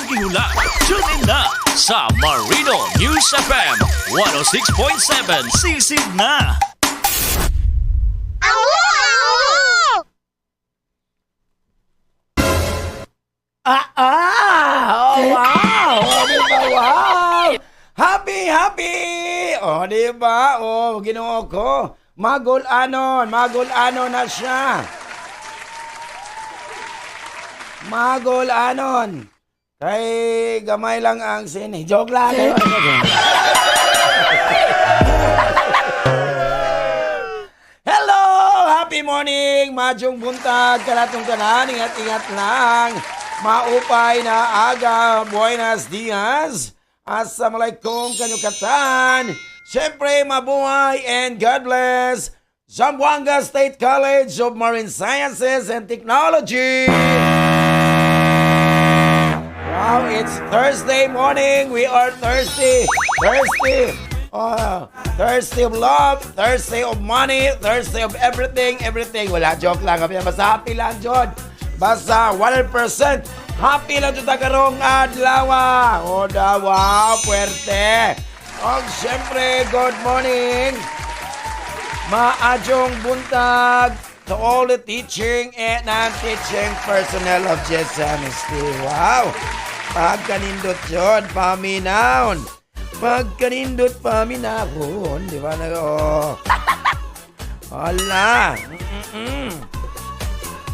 gihula. Tune in na sa Marino News FM 106.7. Sisid na! Awo! Ah, ah! Oh, wow! Oh, di ba? Wow! Happy, happy! Oh, di ba? Oh, Ginoo ko. Magul-anon, magul-anon na siya. Magul-anon. Kay gamay lang ang sini. Joke lang. Hello! Happy morning! Madyong buntag, kalatong tanan, ingat-ingat lang. Maupay na aga, buenos dias. Assalamualaikum kanyukatan. Siyempre, mabuhay and God bless. Zamboanga State College of Marine Sciences and Technology. Wow, it's Thursday morning. We are thirsty. Thirsty. Oh, thirsty of love, thirsty of money, thirsty of everything, everything. Wala, joke lang. Basta happy lang, John. Basta 100% happy lang jud ta karong adlaw. O da, wow, puwerte. Og syempre, good morning. Maadyong buntag to all the teaching and non-teaching personnel of GSMST. Wow! Pagkanindot yun, paminaon. Pagkanindot, paminahon. Di ba? Oh. Wala. Mm-mm.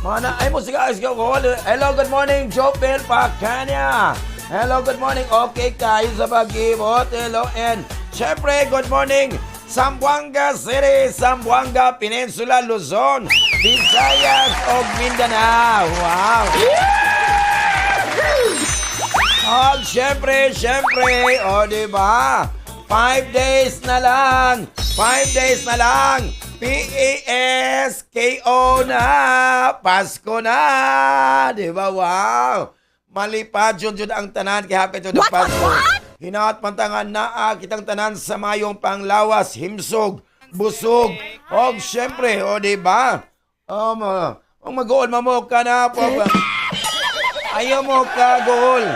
Mana, ay mo sige, sige ko. Hello, good morning, Jopel Pacanya. Hello, good morning. Okay kayo sa pag-ibot. Hello, and syempre, good morning, Zamboanga City, Zamboanga Peninsula, Luzon, Visayas, ug Mindanao. Wow! Og syempre, syempre, o di ba? 5 days na lang. 5 days na lang. PASKO na. Pasko na. Di ba? Wow. Malipad yun jud ang tanan kay happy to the Pasko. Hinaot pantangan naa kitang tanan sa mayong panglawas, himsog, busog. Og syempre, o di ba? Um, mag-uol mo ka na po. Ayaw mo kagool.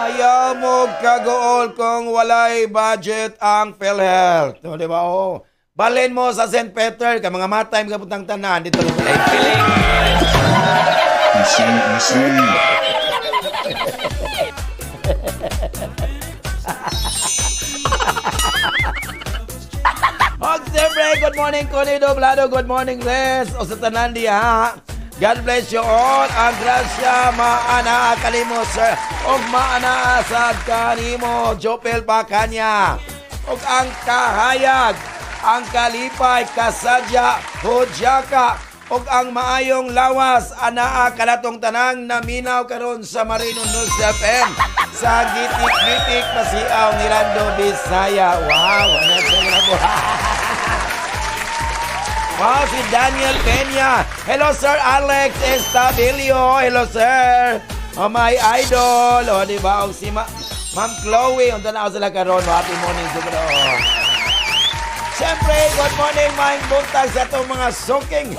Ayaw mo kagool kung walay budget ang PhilHealth. O, di ba? Oh. Balin mo sa St. Peter, ka mga matay mga putang tanan dito. Easy, easy. Og siyempre, good morning, Connie Doblado. Good morning, Les. O sa tanan diha. God bless you all. Ang grasya maana kanimo, sir. Og maana sad kanimo, Jopel Pacanya. Og ang kahayag, ang kalipay, kasadya, hudyaka, og ang maayong lawas anaa kanatong tanang naminaw karon sa Marino News FM sa Gitik-Gitik Pasiaw ni Lando Bisaya. Wow, ano sa mo? Wow, si Daniel Peña. Hello, Sir Alex Estabilio. Hello, sir. Oh, my idol. Oh, di ba? O, si Ma'am Chloe. Unta na ako sila karon. Happy morning siguro. Siyempre, good morning, maayong buntag sa atong mga suking.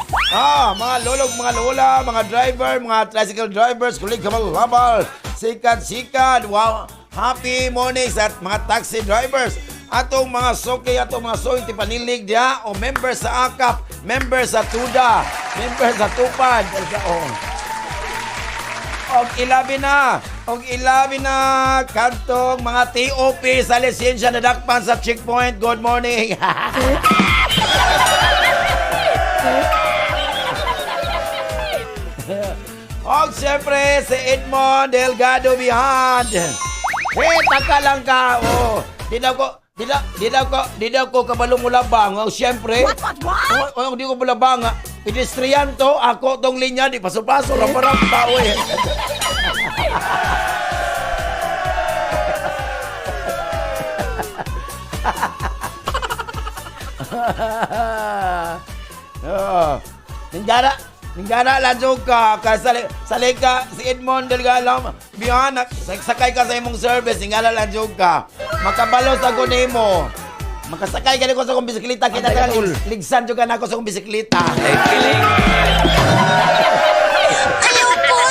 Mga lolog, mga lola, mga driver, mga tricycle drivers, kulig kamalabal, sikat-sikat. Wow, happy morning sa mga taxi drivers. Atong mga suki, atong mga suking tipanilig diya, o member sa AKAP, member sa TUDA, member sa TUPAD. Oh. Og ilabi na, og ilabi na kadtong mga TOP sa lisensya na dakpan sa checkpoint. Good morning. Og siyempre si Edmond Delgado behind. Hey, taka lang ka. Oh, di daw ko kabalo mo labang. Oh, siyempre. What, what, what? Oh, oh, di ko mulabang. Pedestrian to, ako tong linya, di paso-paso, rampa-rampa, oy. Oo. Ninggara, ninggara lang jud ka kay sali, sali ka si Edmond Delgado biyan sakay ka sa imong service ninggara lang jud ka. Makabalo sa nimo. Makasakay ka ko sa akong bisikleta kita ka ligsan jud ka nako sa akong bisikleta. Ayaw po!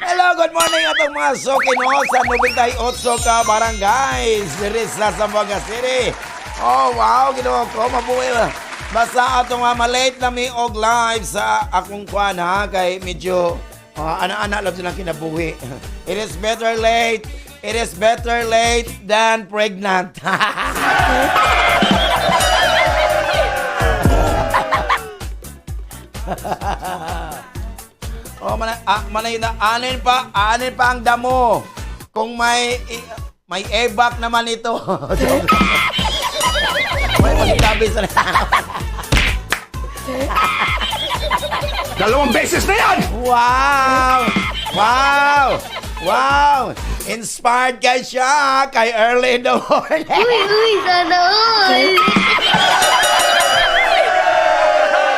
Hello, morning atong mga suki, no, sa 98 ka barangays diri sa Zamboanga City. Oh, wow, Ginoo ko, mabuhay. Basta atong malate na mi og live sa akong kwan ha, kay medyo ana-ana lang silang kinabuhi. It is better late. It is better late than pregnant. Oh, manay na anin pa ang damo. Kung may ebak naman ito. May pagtabi sa 2 beses na yan! Wow! Wow! Wow! Inspired kay siya kay early in the morning. Uy, uy, sana all!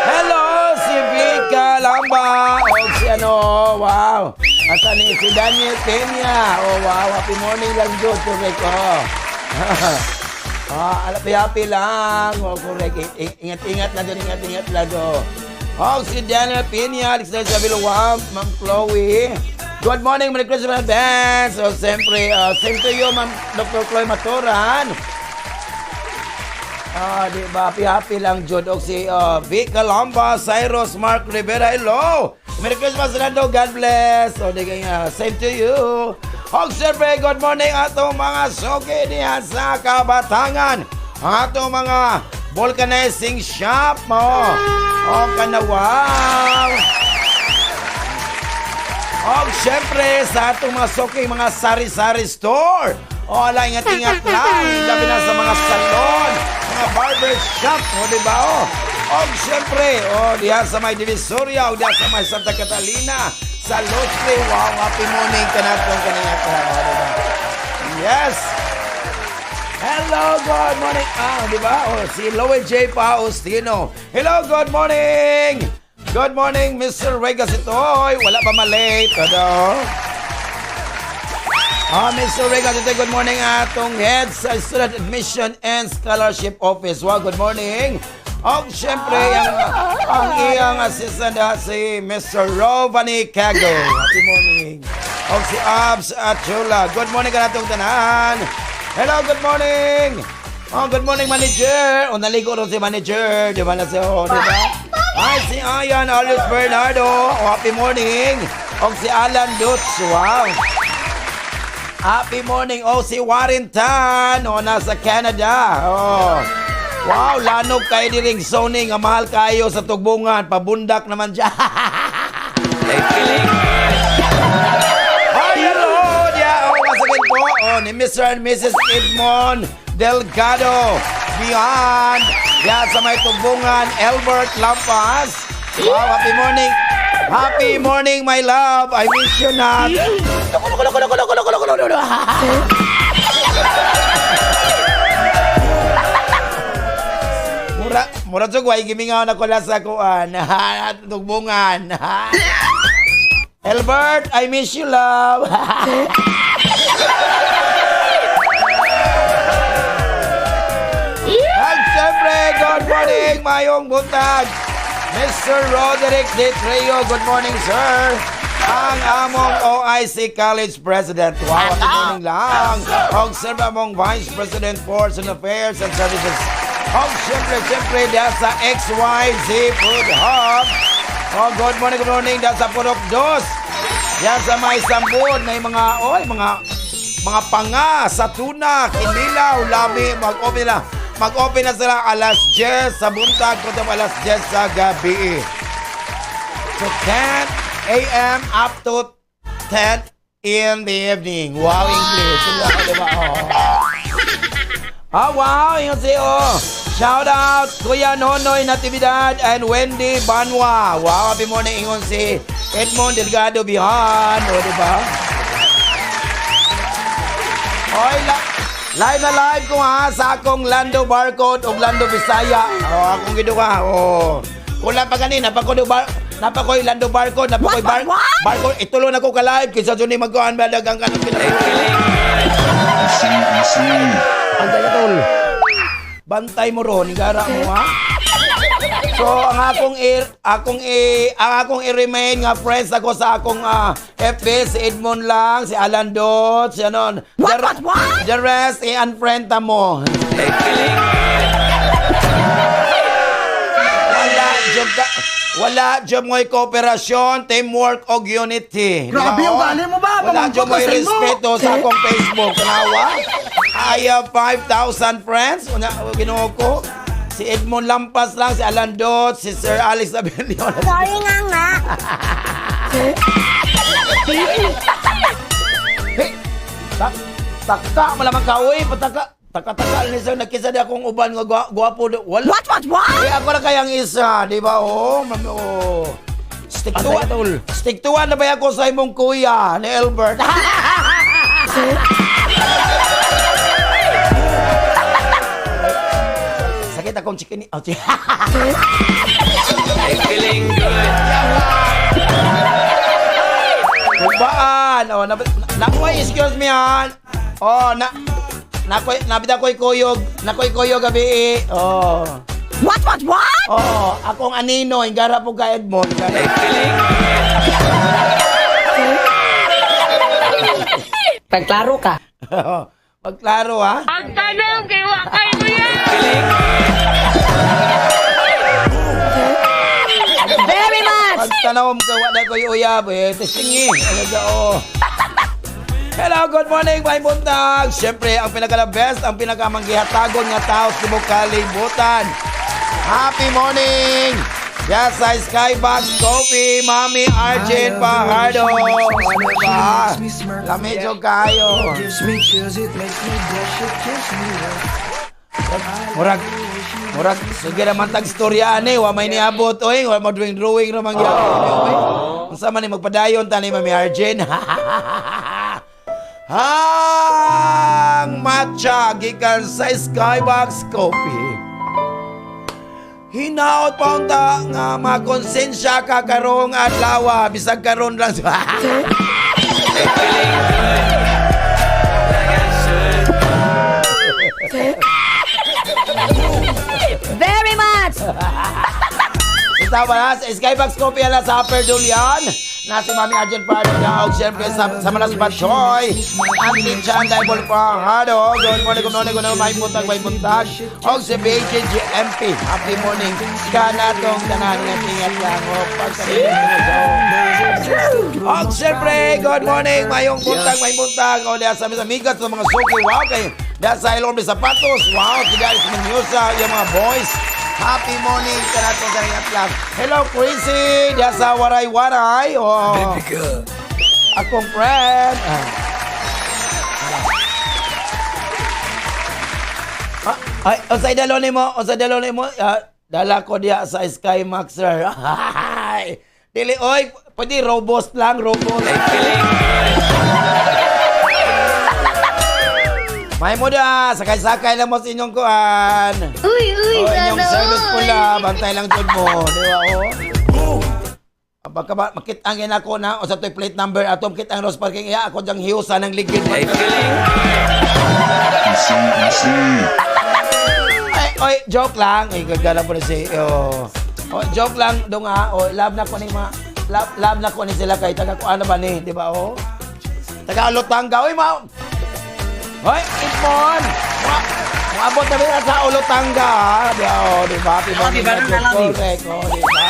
Hello, si Vika Lamba. O si ano, wow. Asa ni si Daniel Peña. Oh, wow. Happy morning lang, Jud. Correct, oh. Happy, happy lang. Oh, correct. Ingat-ingat lang doon. Ingat-ingat lang doon. Oh, si Daniel Peña. Alexander Sabiluwam, Ma'am Chloe. Good morning, Merry Christmas in advance. So, siyempre, same to you, Ma'am Dr. Chloe Maturan. Di ba? Happy, happy lang, Jud. O si Vic Calamba, Cyrus, Mark Rivera, hello! Merry Christmas, Nando. God bless. O, di kaya, same to you. Og siyempre, good morning atong mga suki niya sa Kabatangan. Ang atong mga vulcanizing shop mo. O, kanawaw. Og siyempre, sa atong mga suki, mga sari-sari store. O, ala, ingat-ingat lang. Labi na sa mga salon, mga barber shop, o, di ba, o? Og siyempre, o, diha sa may Divisoria, o diha sa may Santa Catalina, sa Lustre, wow, happy morning ka na itong kanina ka, o, di ba? Yes! Hello, good morning. Di ba? O, si Loe J. Faustino. Hello, good morning! Good morning, Mr. Regas Itoy. Wala pa malate. Ano? Mr. Regas Itoy, good morning atong head sa Student Admission and Scholarship Office. Wow, good morning. Og syempre, ang iyang assistant si Mr. Rovani Cago. Happy morning. Og si Abs Atchula. Good morning ka natong tanan. Hello, good morning. Oh, good morning, manager. O, naligo rin si manager. Di ba na siya? Oh, di ba? Ay, si Ayan Alice Bernardo. Oh, happy morning. Og si Alan Lutz. Wow. Happy morning. Oh, si Warren Tan. Oh, nasa Canada. Oh. Wow, lanog kayo diring zoning. Ang mahal kayo sa tugbungan. Pabundak naman dyan. Hi, hello. Yeah, oh, masakit po. Oh, ni Mr. and Mrs. Edmond Delgado. Beyond. Yeah, sa may tugbungan, Albert Lampas. Wow, happy morning. Happy morning, my love. I miss you na. Loko, loko, loko, loko, loko, loko, loko, loko. Mura, mura jud way gimingaw na ko lang sa kuan. Tugbungan. Albert, I miss you, love. At syempre, good morning, mayong buntag. Mr. Roderick De Treo, good morning, sir. Ang among OIC College President. Wow, good morning lang. Og siyempre, among Vice President for Student Affairs and Services. Og syempre, syempre, diya sa XYZ Food Hub. Oh, good morning, good morning. Diya sa Purok Dos. Diya sa may Sambon, may mga, oy, mga panga sa tuna, kinilaw, lami, mag-open na. Mag-open na sila alas 10 sa buntag, kutob alas 10 sa gabi. So 10 a.m. up to 10 in the evening. Wow, English. Diba? Diba? Oh. Ah, wow, yung si oh. Shout out Kuya Nonoy Natividad and Wendy Banwa. Wow, happy morning ingon si Edmond Delgado Bihan. O, diba? Oy, live na live ko ha sa akong Lando Barcode o Lando Bisaya. Oh, akong giduha. Oh. Kulang pa gani, napakoy bar napakoy Lando Barcode, napakoy bar barcode. Itulo na ko ka live kinsa jud ni magkuan ba dagang kanang pinag- Easy, easy. Ang daya tol. Bantay mo ron, igara mo ha. So ang akong i-remain nga friends ako sa akong FB, si Edmond lang, si Alan Dot, si ano. What? The rest i-unfriend ta mo. Wala job ka, wala job mo'y kooperasyon, teamwork og unity. Di ba, Grabe yung oh? gali mo ba? Wala Pamangkot job mo'y ka sa imo. respeto sa akong Facebook. Kanawa? I have 5,000 friends. Una, Ginoo ko. Si Edmond Lampas lang, si Alan Dot, si Sir Alex Abelio. Sorry nga nga. Hey, takka mo lamang ka, uy, pataka. Taka-taka ni sir, nakisa di akong uban nga gwapo. Wala. What? Eh, ako na kayang isa, di ba? Oh, mami, oh. Stick to one. Stick to one na ba ako sa imong kuya ni Albert? Sakit akong chicken. Oh, chicken. Kubaan. Oh, na, na, excuse me ha. Oh, na nakoy nabida ko'y kuyog, nakoy kuyog gabi eh. Oh. What? Oo, akong anino, ingara po ka Edmond. Pagklaro ka. Pagklaro ha. Pagtanong kay Wakay mo yan! Very much! Pagtanaw mo ka, wala ko'y uyab eh. Testing eh. Ano ka, oh. Hello, good morning, may buntag. Siyempre, ang pinaka-best, ang pinakamanggihatagon nga tao sa tibok kalibutan. Happy morning! Yes, sa Skybox Coffee, Mami Arjun Fajardo. Ano ba? Lamedyo kayo. Gives me chills, it makes me blush, it gives me life. Murag sige naman tag storya ani, wa may niabot oy, wa mo drawing drawing ra man gyud. Unsa man ni magpadayon ta ni Mami Arjun? Hang matcha gikan sa Skybox Coffee. Hinaot pa unta nga makonsensya ka karong adlaw, bisag karon lang. Very much! Ito ba sa Skybox Coffee ala sa Upper Dulian. Na si Mami Argent Pardo na og siyempre sa Malas Batchoy. Auntie Chan Daibol Fajardo. Good morning, good morning, good morning. May buntag, may buntag. Og si BJGMP. Happy morning. Kanatong tanan. Ingat, ingat lang. O, Og siyempre, good morning. Mayong buntag, may buntag. O, diya sa mis amigas, sa mga suki. Wow, kay diya sa Ilon may sapatos. Wow, diya sa Manyusa, yung mga boys. Happy morning kanatong tanan ingat lang. Hello, Chrissy. Diya sa Waray-Waray. Oh. Akong friend. Ah. Ah, ay, unsay dalo nimo? Unsay dalo nimo? Ah, dala ko diya sa Sky Max, sir. Ay, dili oy, pwede robust lang, robust. May mo da, sakay-sakay lang mo sa inyong kuan. Uy, uy, Oh, inyong sana service all. pula, bantay lang jud mo, di ba oh? Pagka ba, makita ang ako na, o sa to'y plate number, ato makita ang Rose Parking, iya, ako dyang hiusa ng ligid. Ay, oy, joke lang. Ay, gagala po na si, oh. Oh, joke lang, dong ha. Oh, love na ko ni mga, love na ko ni sila kay taga kuan na ba ni, di ba oh? Taga Olotanga, oy, ma. Hoy, Ipon. Moabot na ba sa Olotanga, ha? Di ba, oh, di ba? Happy morning, correct, oh, di ba?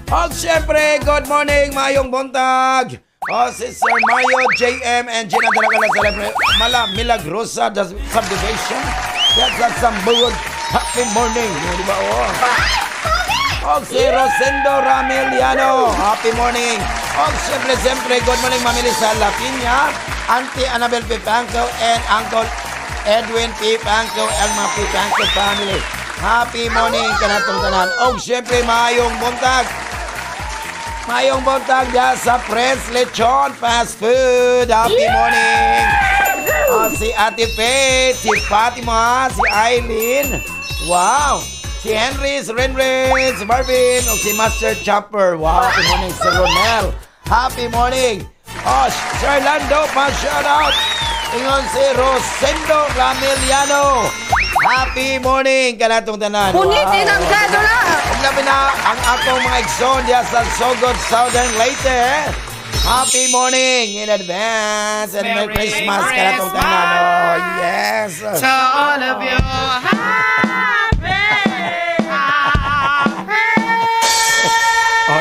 Og syempre, good morning, mayong buntag. Oh, si Sir Mario, JM, and Gina Dalagala sa Mala Milagrosa Subdivision. That's at Sambuod. Happy morning. Di ba? Oh. Og si Rosendo Rameliano. Happy morning. Og syempre, syempre, good morning, Mami Lisa Lapinya, Auntie Annabel Pipangco, and Uncle Edwin Pipangco, ang mga Pipangco family. Happy morning kanatong tanan. Og syempre, maayong buntag. Mayong buntag dyan sa Prince Lechon Fast Food. Happy morning! Oh, si Ate Faith, si Fatima, si Eileen. Wow! Si Henry, si Renren, si Marvin, o si Master Chopper. Wow, happy morning si Ronel. Happy morning! Oh, Sir Lando, pa-shout out! Ingon si Rosendo Ramiliano. Happy morning kanatong tanan. Punitin ang Wow. cedula! Ug labi na ang akong mga igsoon diya sa Sogod, Southern Leyte. Happy morning in advance and Merry Christmas kanatong tanan. Oh, yes. To all of you, happy, happy. Oh,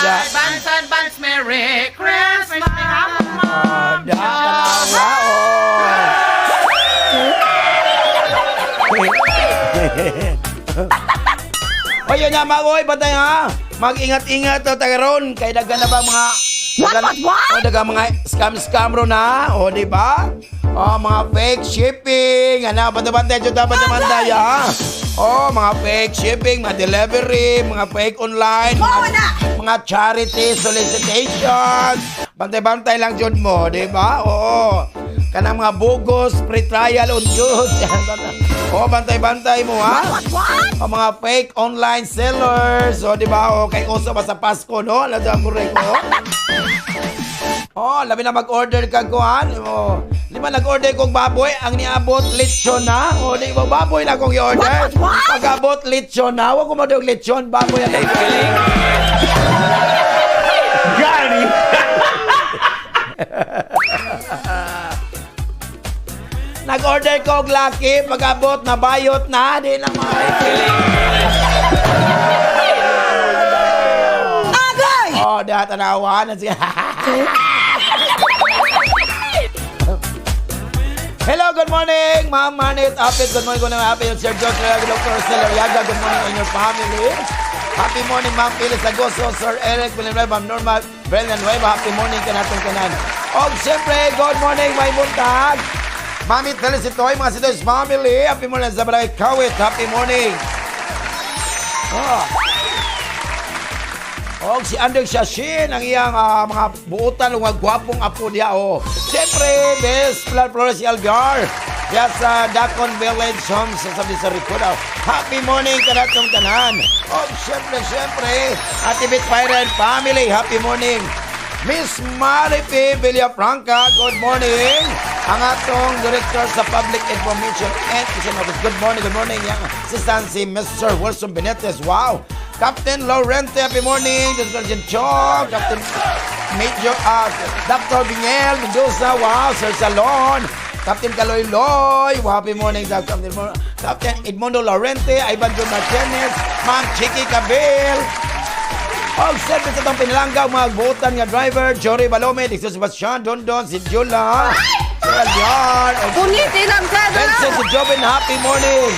da, Advance, advance, Merry Christmas. Oh, da, tanawa, oh. Oy, yun nga, magoy, patay ha. Mag-ingat-ingat o taga ron. Kay daghan na ba mga What, daghan- what, what? O, daghan mga scam-scam ron ha. O, di ba? O, mga fake shipping. Ano, bantay-bantay, dyan dapat bantay ha. O, mga fake shipping, mga delivery, mga fake online, mga charity solicitation. Bantay-bantay lang dyan mo, di ba? Oo. Kanang mga bugos, free trial on goods. O, bantay-bantay mo, ha? What, what? O mga fake online sellers. O, di ba? O, kay uso ba sa Pasko, no? Alam mo, correct, o? Oh, labi na mag-order ka kuan. Oh, di ba nag-order kong baboy, ang niabot lechon na. O, di ba baboy na akong i-order? What, what, what? Pag-abot lechon na, wag ko madog lechon, baboy ang Galing. Gary! Nag-order ko og lucky, pag-abot na bayot na, di na ma. Agay! Oh, di tanawan. Sige. Hello, good morning, Ma'am Manit Apit. Good morning, good morning, Apit. Sir George Reaga, Dr. Stella Reaga. Good morning on your family. Happy morning, Ma'am Phyllis Agoso, Sir Eric Villanueva, Ma'am Norma Villanueva. Happy morning kanatong kanan. Og siyempre, good morning, may buntag. Mami Felicitoy, mga Sitoy's family. Happy morning sa Barangay Kawit. Happy morning. Oh. Og si Andrei Shashin, ang iyang mga buotan ng mga gwapong apo niya. Oh. Siyempre, Best Plan Flores Algar. Diya sa Dacon Village Home sa Sabi sa Ricoda. Happy morning kanatong tanan. Og siyempre, siyempre, Ate Bit Fire and Family, happy morning. Miss Maripi Villafranca, good morning. Ang atong Director sa Public Information and Education Office. Good morning, good morning. Yang assistant si Mr. Wilson Benitez. Wow. Captain Laurente, happy morning. Dr. Jen Chong, Captain Major, Dr. Bingel Mendoza, wow, Sir Salon. Captain Kaloy Loy, wow, happy morning, Dr. Captain, Captain Edmundo Laurente, Ivan John Martinez, Ma'am Chiqui Cabel, Og service atong pinilanggaw mga buotan nga driver, Jory Balome, Dixon Sebastian, Dondon, si Jula, si Alyan, og Punit ilang sa Vincent, si Jobin, happy morning!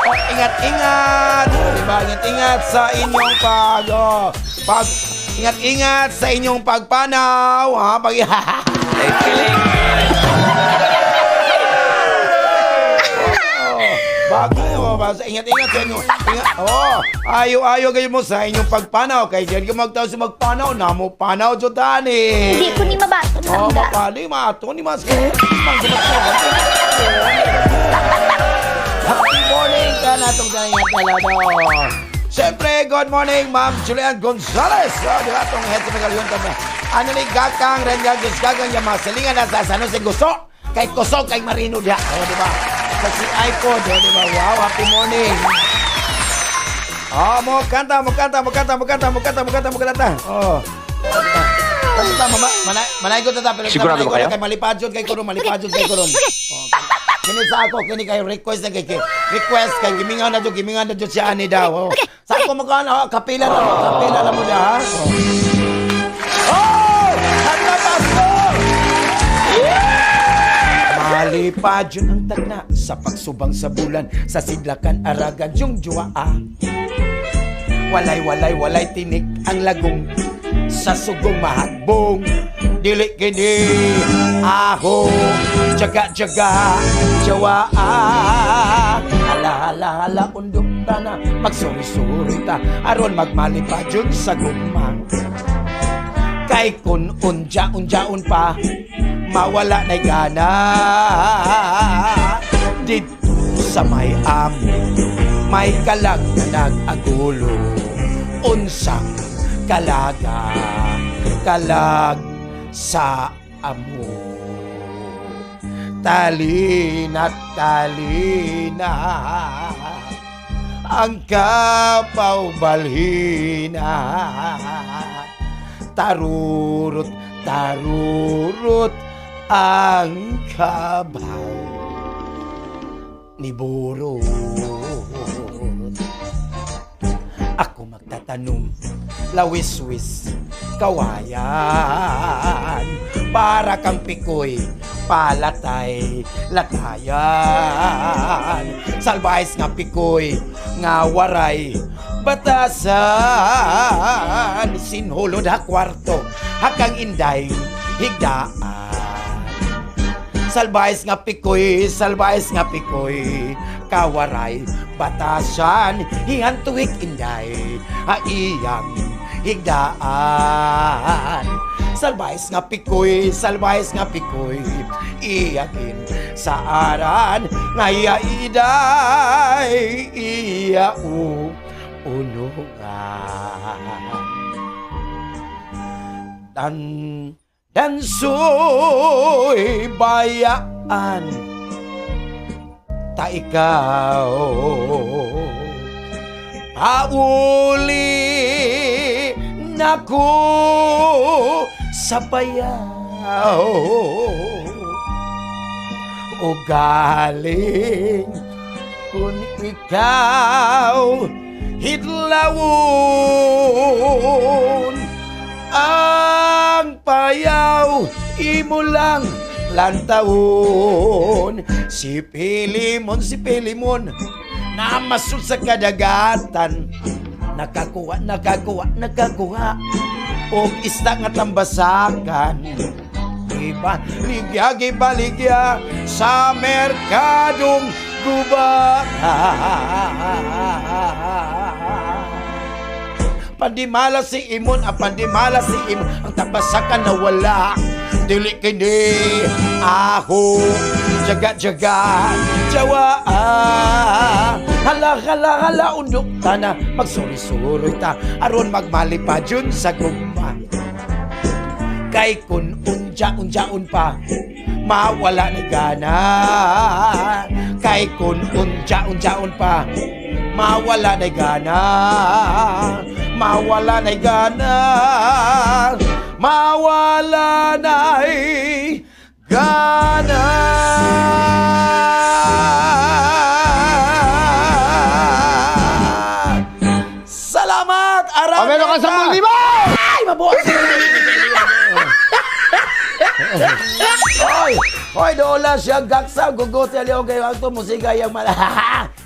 Oh, ingat-ingat! Diba? Ingat-ingat sa inyong pag... Oh, pag ingat-ingat sa inyong pagpanaw, ha? Pag, Galing. Bagay, oh, basta ingat-ingat sa inyo. Ingat, oh, ayo-ayo kayo mo sa inyong pagpanaw. Kay diyan ka magtaw sa magpanaw, namo panaw jud tani. Hindi ko ni mabato Oh, na. mapali, mato ni mas. Happy morning ka na itong taningat kalado. Siyempre, good morning, Ma'am Julian Gonzalez. Oh, di ba itong head sa Megalyon? Ano ni Gakang, Rengal, Diyos Gagang, yung mga silingan na sa San Jose Gusto. Kay Kusog, kay Marino diya. Oh, di ba? Sa CI ko, di ba? Wow, happy morning. Oh, mo kanta, mo kanta, mo kanta, mo kanta, mo kanta, mo kanta, mo kanta. Oh. Kanta, mama, manay, manay ko tata, pero Sigurado ba kayo? Kay malipad yun, kay kuron, malipad yun, kay kuron. Oh, kini sa ako, kini kay request na kay request kay gimingaw na jud, gimingaw na jud siya ani daw. Oh. Sa ako mo oh, kapila na mo da. Ha? Oh. Oh! Happy Pasko! Malipad yun ang tagna sa pagsubang sa bulan, sa sidlakan aragan yung juwaa. Walay, walay, walay tinik ang lagong sa sugong mahagbong. Dili kini aho, jaga jaga, jawa. Hala, hala, hala, undok ta na, magsuri-suri ta, aron magmalipad yun sa gugma. Kay kun unja unjaon pa mawala na gana dito sa may amo may kalag na nag-agulo unsang kalaga kalag sa amo talina talina. Ang kapaw balhina. Tarurot, tarurot ang kabaw ni Burot. Ako magtatanom, lawiswis, kawayan. Para kang pikoy, palatay, latayan. Salbais nga pikoy, nga waray, batasan. Sinhulod ha kwarto, hakang inday, higdaan. Salbais nga pikoy, salbais nga pikoy, kawaray, batasan, hihantuik inday, haiyang higdaan. Salbais nga pikoy, iyakin sa aran, ngaya iday, iya unungan. Dan dansoy bayaan ta ikaw pauli nako sa bayaw o galing kung ikaw hidlawon ang payaw imo lang lantawon. Si Pilimon, si Pilimon namasol sa kadagatan, nakakuha, nakakuha, nakakuha og isda nga tambasakan. Iba ligya, gibaligya sa merkadong guba. Pandimala si Imon, ang pandimala si Imon, ang tabasakan na wala. Dili kini aho, jaga jaga, jawa. Hala hala hala undok ta na, magsuri-suroy ta, aron magmalipad yun sa gugma. Kay kun unja-unjaon pa, mawala ni gana. Kay kun unja-unjaon pa, mawala ni gana. Mawala ni gana. Mawala na gana. Salamat! Aram O, meron ka 10,000! Ay, mabuhay! Hoy! Hoy, dola siya gaksa gugot sa liyo kayo ang musika yang mala.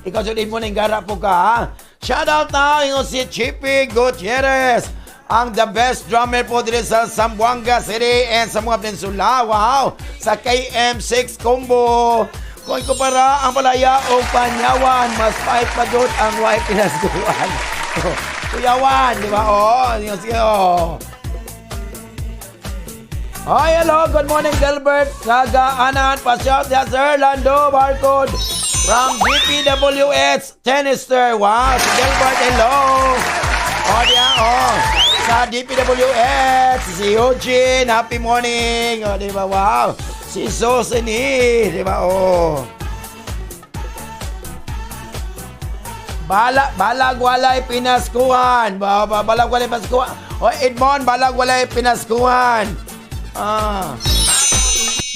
Ikaw sudin mo ning gara po ka, ha? Shout out na ingon si Chippy Gutierrez, ang the best drummer po dito sa Zamboanga City and sa mga peninsula. Wow! Sa KM6 Combo. Kung ikumpara ang palaya o panyawan, mas pahit pa doon ang white pinasguan. Kuyawan, di ba? Oo, oh, sige, oh. Hi, hello. Good morning, Gilbert. Kagaanan. Pashout ya, Sir Lando Barcode from DPWH Tennister. Wow, si Gilbert, hello. Oh, yeah, oh. Sa DPWH, si Eugene, happy morning. Oh, di ba? Wow. Si Sosini, di ba? Oh. Bala, balag walay pinaskuhan. Ba, ba, balag walay pinaskuhan. O Edmond, balag walay pinaskuhan. Ah.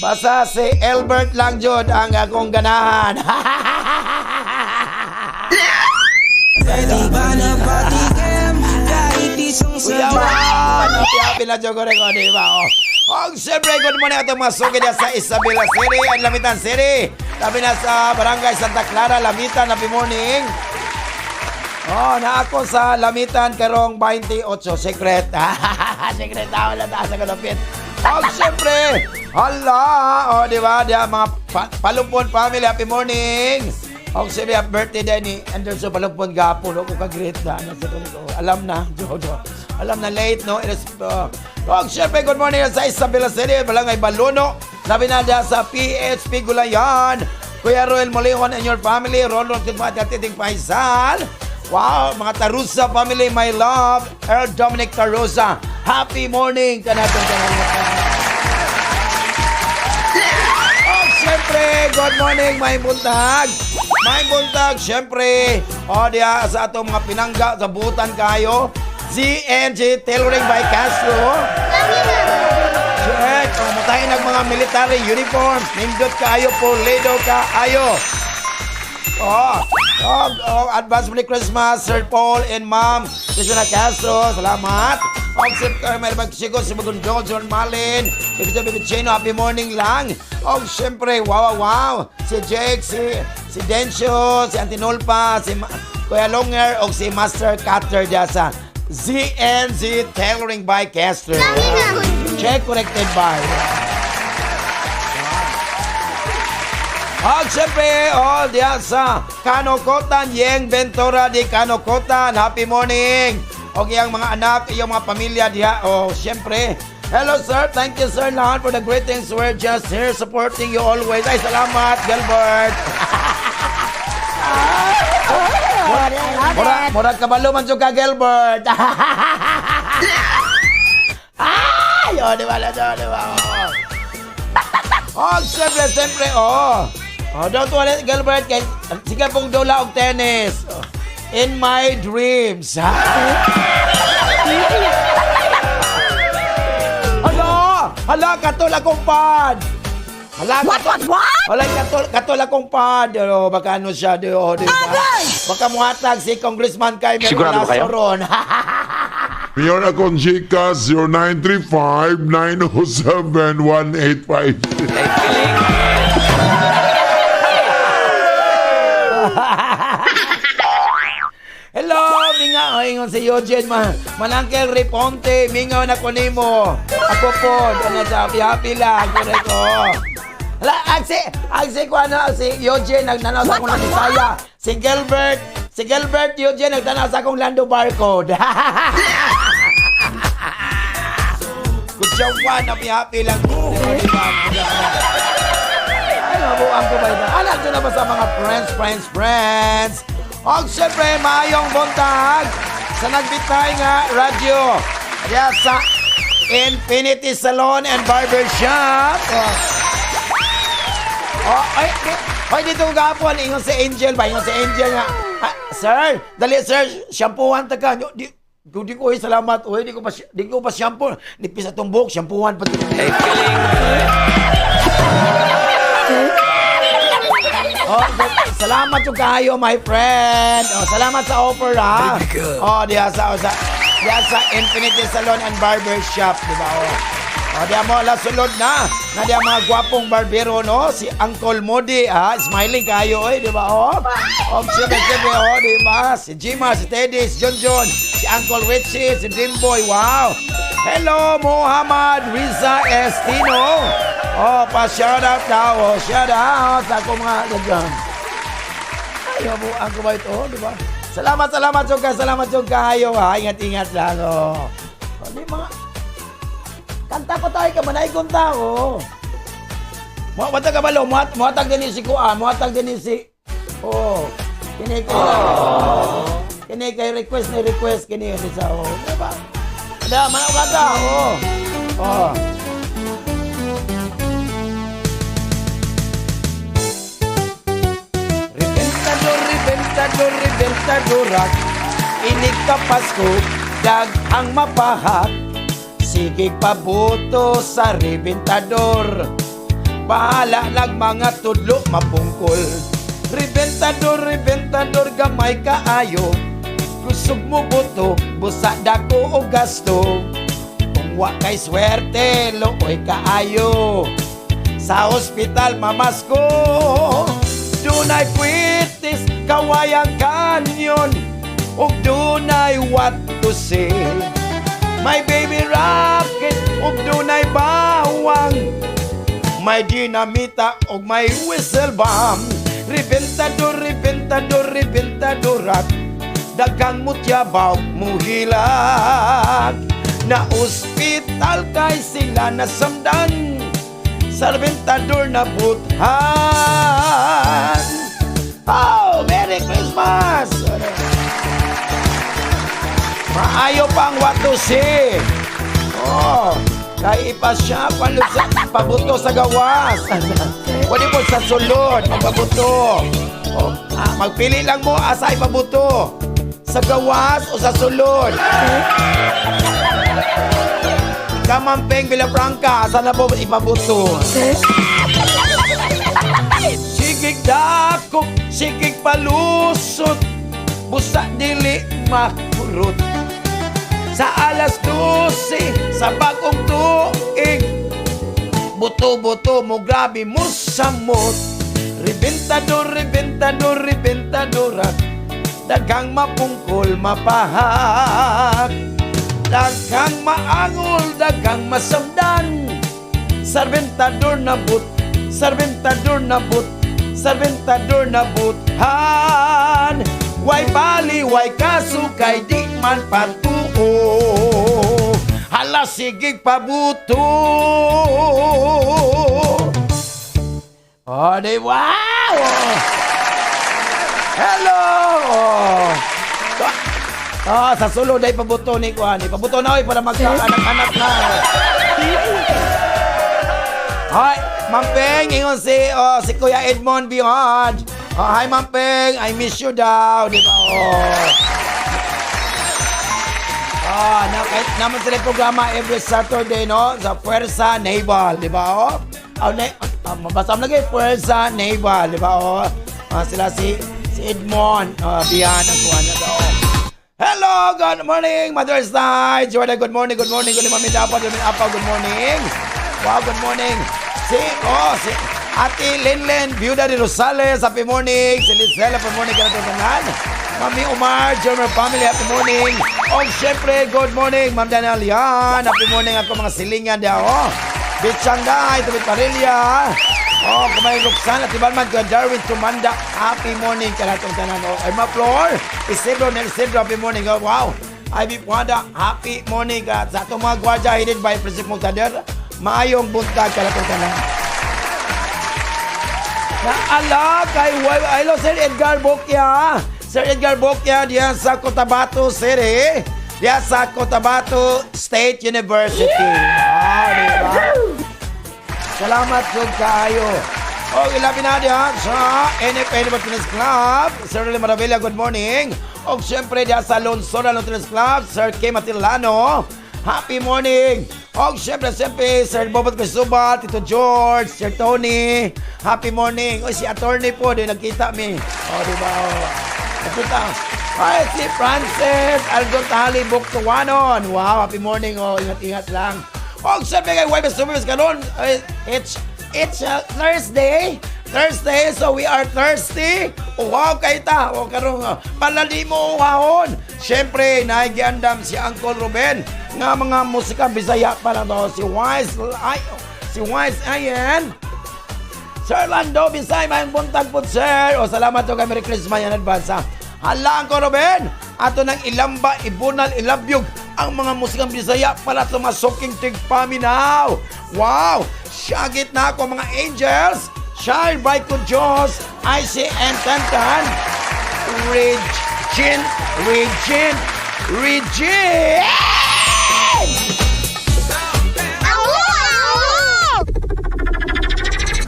Basta si Albert lang jud ang akong ganahan. Kuya Juan, happy happy na jud ko rin, di ba? Oh. Og siyempre, good morning atong mga suki diya sa Isabela City and Lamitan City. Labi na sa Barangay Santa Clara, Lamitan, happy morning. Oh, na ako sa Lamitan karong 28 secret. Secret na wala ta sa kalapit. Og syempre, hala, oh di ba? Diya mga Palumpon family, happy morning. Og siyempre, happy birthday din ni Anderson Palumpon gapon. Ako ka-great na. Ano sa ko, alam na, Jojo. Alam na late, no? It is, og syempre, good morning sa Isabela City, Balangay Baluno. Labi na diya sa PHP Gulayan. Kuya Roel Molihon and your family, Ronald Kudmat at Titing Faisal. Wow, mga Tarusa family, my love. Earl Dominic Tarusa. Happy morning kanatong tanan. Oh, siyempre, good morning, may buntag. May buntag, siyempre. O diha sa atong mga pinangga sa butan kayo. ZNG Tailoring by Castro. Check. O mutahin ng mga military uniforms. Nindot kaayo, pulido kaayo. Oh, advance Merry Christmas, Sir Paul and Ma'am Christina Castro. Salamat. Og si Carmel Magsigo, si Magundol, John Malin, Bibito Bibicino, happy morning lang. Og siyempre, wow, wow, wow. Si Jake, si Dencio, si Antinolpa, si Kuya Longer, og si Master Cutter dyan sa ZNZ Tailoring by Castro. Check corrected by. At siyempre, all diyan sa Kanokotan, Yeng Ventura di Kanokotan. Happy morning! O iyang mga anak, iyang mga pamilya diha. O siyempre, hello sir, thank you sir lahat for the greetings. We're just here supporting you always. Ay, salamat, Gilbert. I love Mura, it. mura kabalo man jud ka, Gilbert. Ay, oh, di ba, di ba, di ba? Oh, siyempre, siyempre, oh. Oh, don't worry, Gilbert, kay, sige pong dula og tennis. Oh. In my dreams. Hala! Hala, katol akong pad! Hala, What, what, what? Hala, katol, katol akong pad. Oh, baka ano siya, di, oh, di ba? Agay! Baka muhatag si Congressman kay Sigurado ba kayo? Ron. Mayor akong Gcash 0935-907-1856. Ay, feeling. Hello, minga. Ay, ingon si Eugene, ma. Manangkel Riponte, mingaw na ko nimo. Ako po, ano sa happy, happy lang. Correct, oh. Hala, ang si, ko ano, si Eugene, nagtanaw sa akong Bisaya. Si Gilbert Eugene, nagtanaw sa akong Lando barcode. Kutsawan, happy, happy lang. Diba? Ay, mabuang ko ba ito? Alam nyo na ba sa mga friends, friends, friends? Og syempre, maayong buntag sa nagbitay nga radyo. Kaya sa Infinity Salon and Barber Shop. Oh, oh ay, di, ay, dito gapon. Ingon si Angel ba? Ingon si Angel nga. Ah, sir, dali sir, shampooan ta ka. Di, di, di ko, uy, salamat. Uy, di ko pa shampoo. Nipis atong buhok, shampooan pa. Ay, feeling. Oh, salamat yung kayo, my friend. Oh, salamat sa offer, ha. Oh, diha sa Infinity Salon and Barber Shop, di ba? Oh. Oh, diha mo ala sulod na. Na diha mga gwapong barbero, no? Si Uncle Modi, ha? Smiling kayo, oy, di ba? Oh. Oh, siyempre, siyempre, oh, di ba? Si Jima, si Teddy, si John John, si Uncle Richie, si Dreamboy, wow. Hello, Muhammad Riza Estino. Oh, pa-shout out daw. Oh, shout out sa akong mga Ayaw mo, ang ba ito, di ba? Salamat, salamat, Jogka. Salamat, Jogka. Ayaw, ha. Ingat, ingat lang, oh. Oh, di mga. Kanta pa tayo ka, manay kong tao. Mo matag ka balo, muhatag din si Kuan, muhatag din si. Oh. Kini kay kini kay request ni request kini ni sa oh, di ba? Ada mana kata, oh. Oh. Rebentador, rebentador, rebentadorak. Inig ka Pasko, daghang mapahak. Sige pabuto sa rebentador. Bahala lag mga tudlo mapungkol. Rebentador, rebentador, gamay kaayo. Kusog mo buto, busa dako o gasto. Kung wa kay swerte, looy kaayo. Sa ospital mamasko, dunay kwitis, Kawayan Canyon, ug dunay what to say. May baby rocket, ug dunay bawang. May dinamita ug may whistle bomb. Rebentador, rebentador, rebentadorak. Daghang mutyabaw muhilak. Na ospital kay sila nasamdan. Sa rebentador na buthan. Oh, Merry Christmas! Maayo pang what to see. Oh, kay ipa siya sa pabuto sa gawas. Pwede po sa sulod, pabuto. Oh, Ah, magpili lang mo asa ipabuto. Sa gawas o sa sulod. Ikaw, Ma'am Peng Villafranca, asa na po ipabuto? Sigig dakop, sigig palusot, busa dili makurot. Sa alas 12, sa bagong tuig, buto-buto mo grabe mo samot. Rebentador, rebentador, rebentadora, daghang mapungkol mapahak. Daghang maangol, daghang masamdan. Sarbentador na but, sarbentador na but, sarbentador na buthan. Way bali, way kaso, kay di man patuo. Hala, sige pabuto. Oh, di wow! Oh. Hello! Oh. Ah, sa sulod ay pabuto ni Kuan. Pabuto na oy para magkaanak-anak na. Hi, Ma'am Peng, ingon si oh, si Kuya Edmond Beyond. Oh, hi Ma'am Peng, I miss you daw, di ba? Oh. Ah, na kahit naman sila yung programa every Saturday, no? Sa Fuerza Naval, di ba? Oh? Ah, na, ah, mabasa mo lagi, Fuerza Naval, di ba? Oh? Ah, sila si si Edmond Bian ang kuha na daw. Hello, good morning, Mother's Night. Jordan, good morning, good morning, good morning, Mami Dapat, good morning, Apaw, good morning. Wow, good morning. Si, oh, si Ate Linlen, Viuda de Rosales, happy morning. Si Lizelle, happy morning, kanatong tanan. Mami Omar, German family, happy morning. O, syempre, good morning, Ma'am Daniel Yan. Happy morning ako mga silingan daw. Oh. Bitsangday, Tubit Parilla. Oh, kumay Roxanne at Ibalman, Kuya Darwin Tumanda. Happy morning kanatong tanan. Oh, Emma Flor, Isidro Nel Isidro, happy morning. Oh, wow. Ivy Puada, happy morning. At sa atong mga gwardiya, headed by President Mugtader, maayong buntag kanatong tanan. Naala kay hello Sir Edgar Bokya. Sir Edgar Bokya diyan sa Cotabato City. Diyan sa Cotabato State University. Ah, di ba? Salamat jud kaayo. O, ilabi na diyan sa NFA Martinez Club. Sir Rolly Maravilla, good morning. O, siyempre diyan sa Lonsona Martinez Club, Sir K. Matilano. Happy morning! O, siyempre, siyempre, Sir Bobot Cristobal, Tito George, Sir Tony. Happy morning. O, si attorney po, di nagkita mi. O, di ba? O, nagkita. Ay, si Francis Algontali Buktuanon. Wow, happy morning. O, ingat-ingat lang. O, siyempre, kay Webes Subibes karon. Ay, it's Thursday. Thursday, so we are thirsty. Uhaw kay ta. O karong palali mo uhahon. Siyempre, naigiandam si Uncle Ruben nga mga musika Bisaya pa lang to. Si Wise ay, si Wise ayan. Sir Lando Bisay, mayong buntag po, sir. O, salamat to kay Merry Christmas in advance, ha. Hala, Uncle Ruben. Ato nang ilamba, ibunal, ilabyog ang mga musikang Bisaya para sa mga suking tigpaminaw. Wow! Syagit na ako mga angels. Shine bright ko Diyos. ICN Tantan. Regine, Regine, Regine!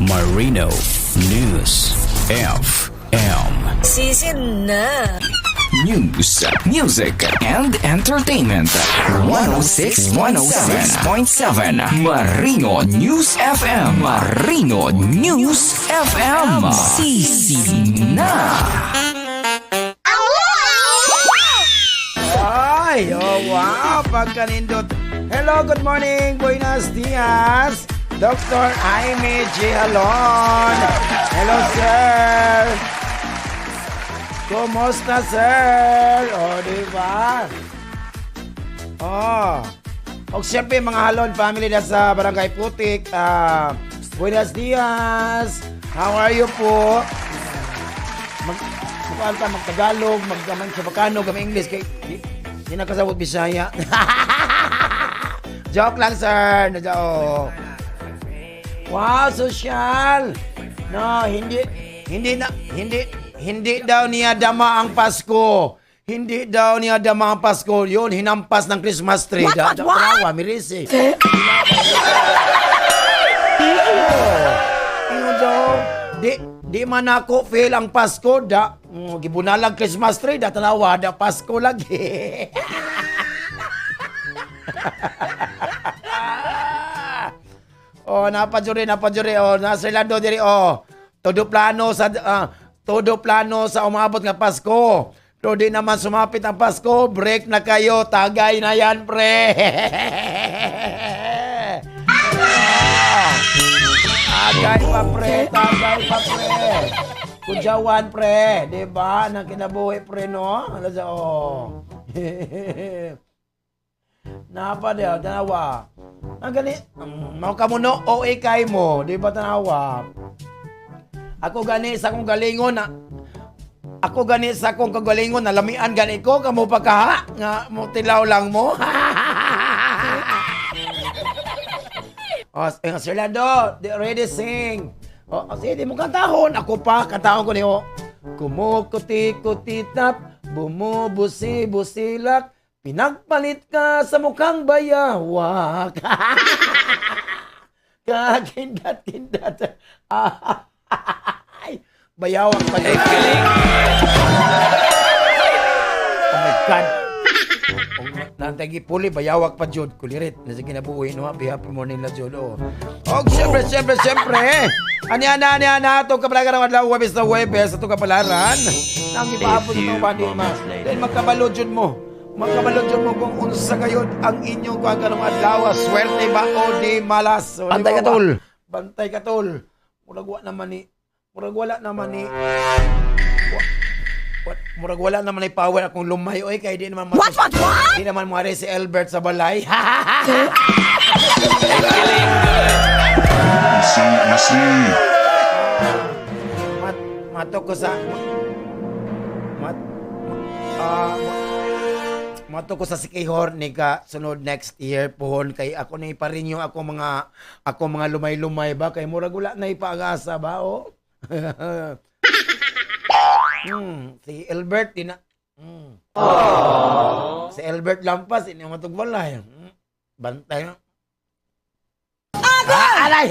Marino News FM. Season na. News, music, and entertainment. 106, 106.7 Marino News FM. Marino News FM. Sisi na. Ay, oh wow, pagkanindot. Hello, good morning, buenos dias. Dr. Jaime G. Alon. Hello, sir. Kumusta, sir? O, oh, di ba? Oh. O, siyempre, mga Halon family na sa Barangay Putik. Ah, buenos dias. How are you po? Mag Mukaan ka magtagalog, magkaman sa Bacano, kami English kay di, di na kasabot Bisaya. Joke lang, sir. No, oh. Wow, social. No, hindi hindi na hindi hindi daw niya dama ang Pasko. Hindi daw niya dama ang Pasko. Yun, hinampas ng Christmas tree. What, what, what? Tawa, mirisi. Ingon daw, di, Di man ako feel ang Pasko da gibunalag Christmas tree da, tanawa da Pasko lagi. Oh, napajuri, napajuri. Oh, nasa Lando diri, oh. Todo plano sa umabot nga Pasko. Pero di naman sumapit ang Pasko, break na kayo, tagay na yan, pre. Ah. Tagay pa, pre, tagay pa, pre. Kudyawan, pre, di ba? Nang kinabuhi, pre, no? Ano sa, oh. Napa di, tanawa. Ang gani, mao ka mo no, OA kay mo, di ba tanawa? Ako gani sa akong kagalingon, nalamian gani ko, kamo pa kaha, nga mo tilaw lang mo. Oh, eh, Sir Lando, di ready sing. Oh, oh, sige, di mo kantahon. Ako pa, kantahon ko niyo. Kumukuti-kutitap, bumubusi-busilak, pinagpalit ka sa mukhang bayawak. Kakindat-kindat. Ay, bayawak pa din. Oh my God. Nantagi puli, bayawak pa jud. Kulirit. Nasa kinabuhi, no? Happy, happy morning na jud. Oh. Og siyempre, siyempre, siyempre. Ani ana, ani ana. Itong kapalaran ng adlaw, Webes na Webes. Itong kapalaran. Nang ipaapod ito, bani ma. Then magkabalo jud mo. Magkabalo jud mo kung unsa kayo ang inyong kuha karong adlaw. Swerte ba o di malas? O, di Bantay ba ka, tol. Bantay ka, tol. Murag wala naman ni murag wala naman ni power akong lumay oy kay di naman What? Di naman mo si Albert sa balay. Easy, easy. Mat mato ko sa mat ah, mato ko sa Sikihor ni ka sunod next year pohon kay ako ni pa rin yung ako mga lumay-lumay ba kay murag wala na ipaagasa ba, oh. Si Albert di na. Si Albert Lampas ini matug balay. Bantay. Ah, alay.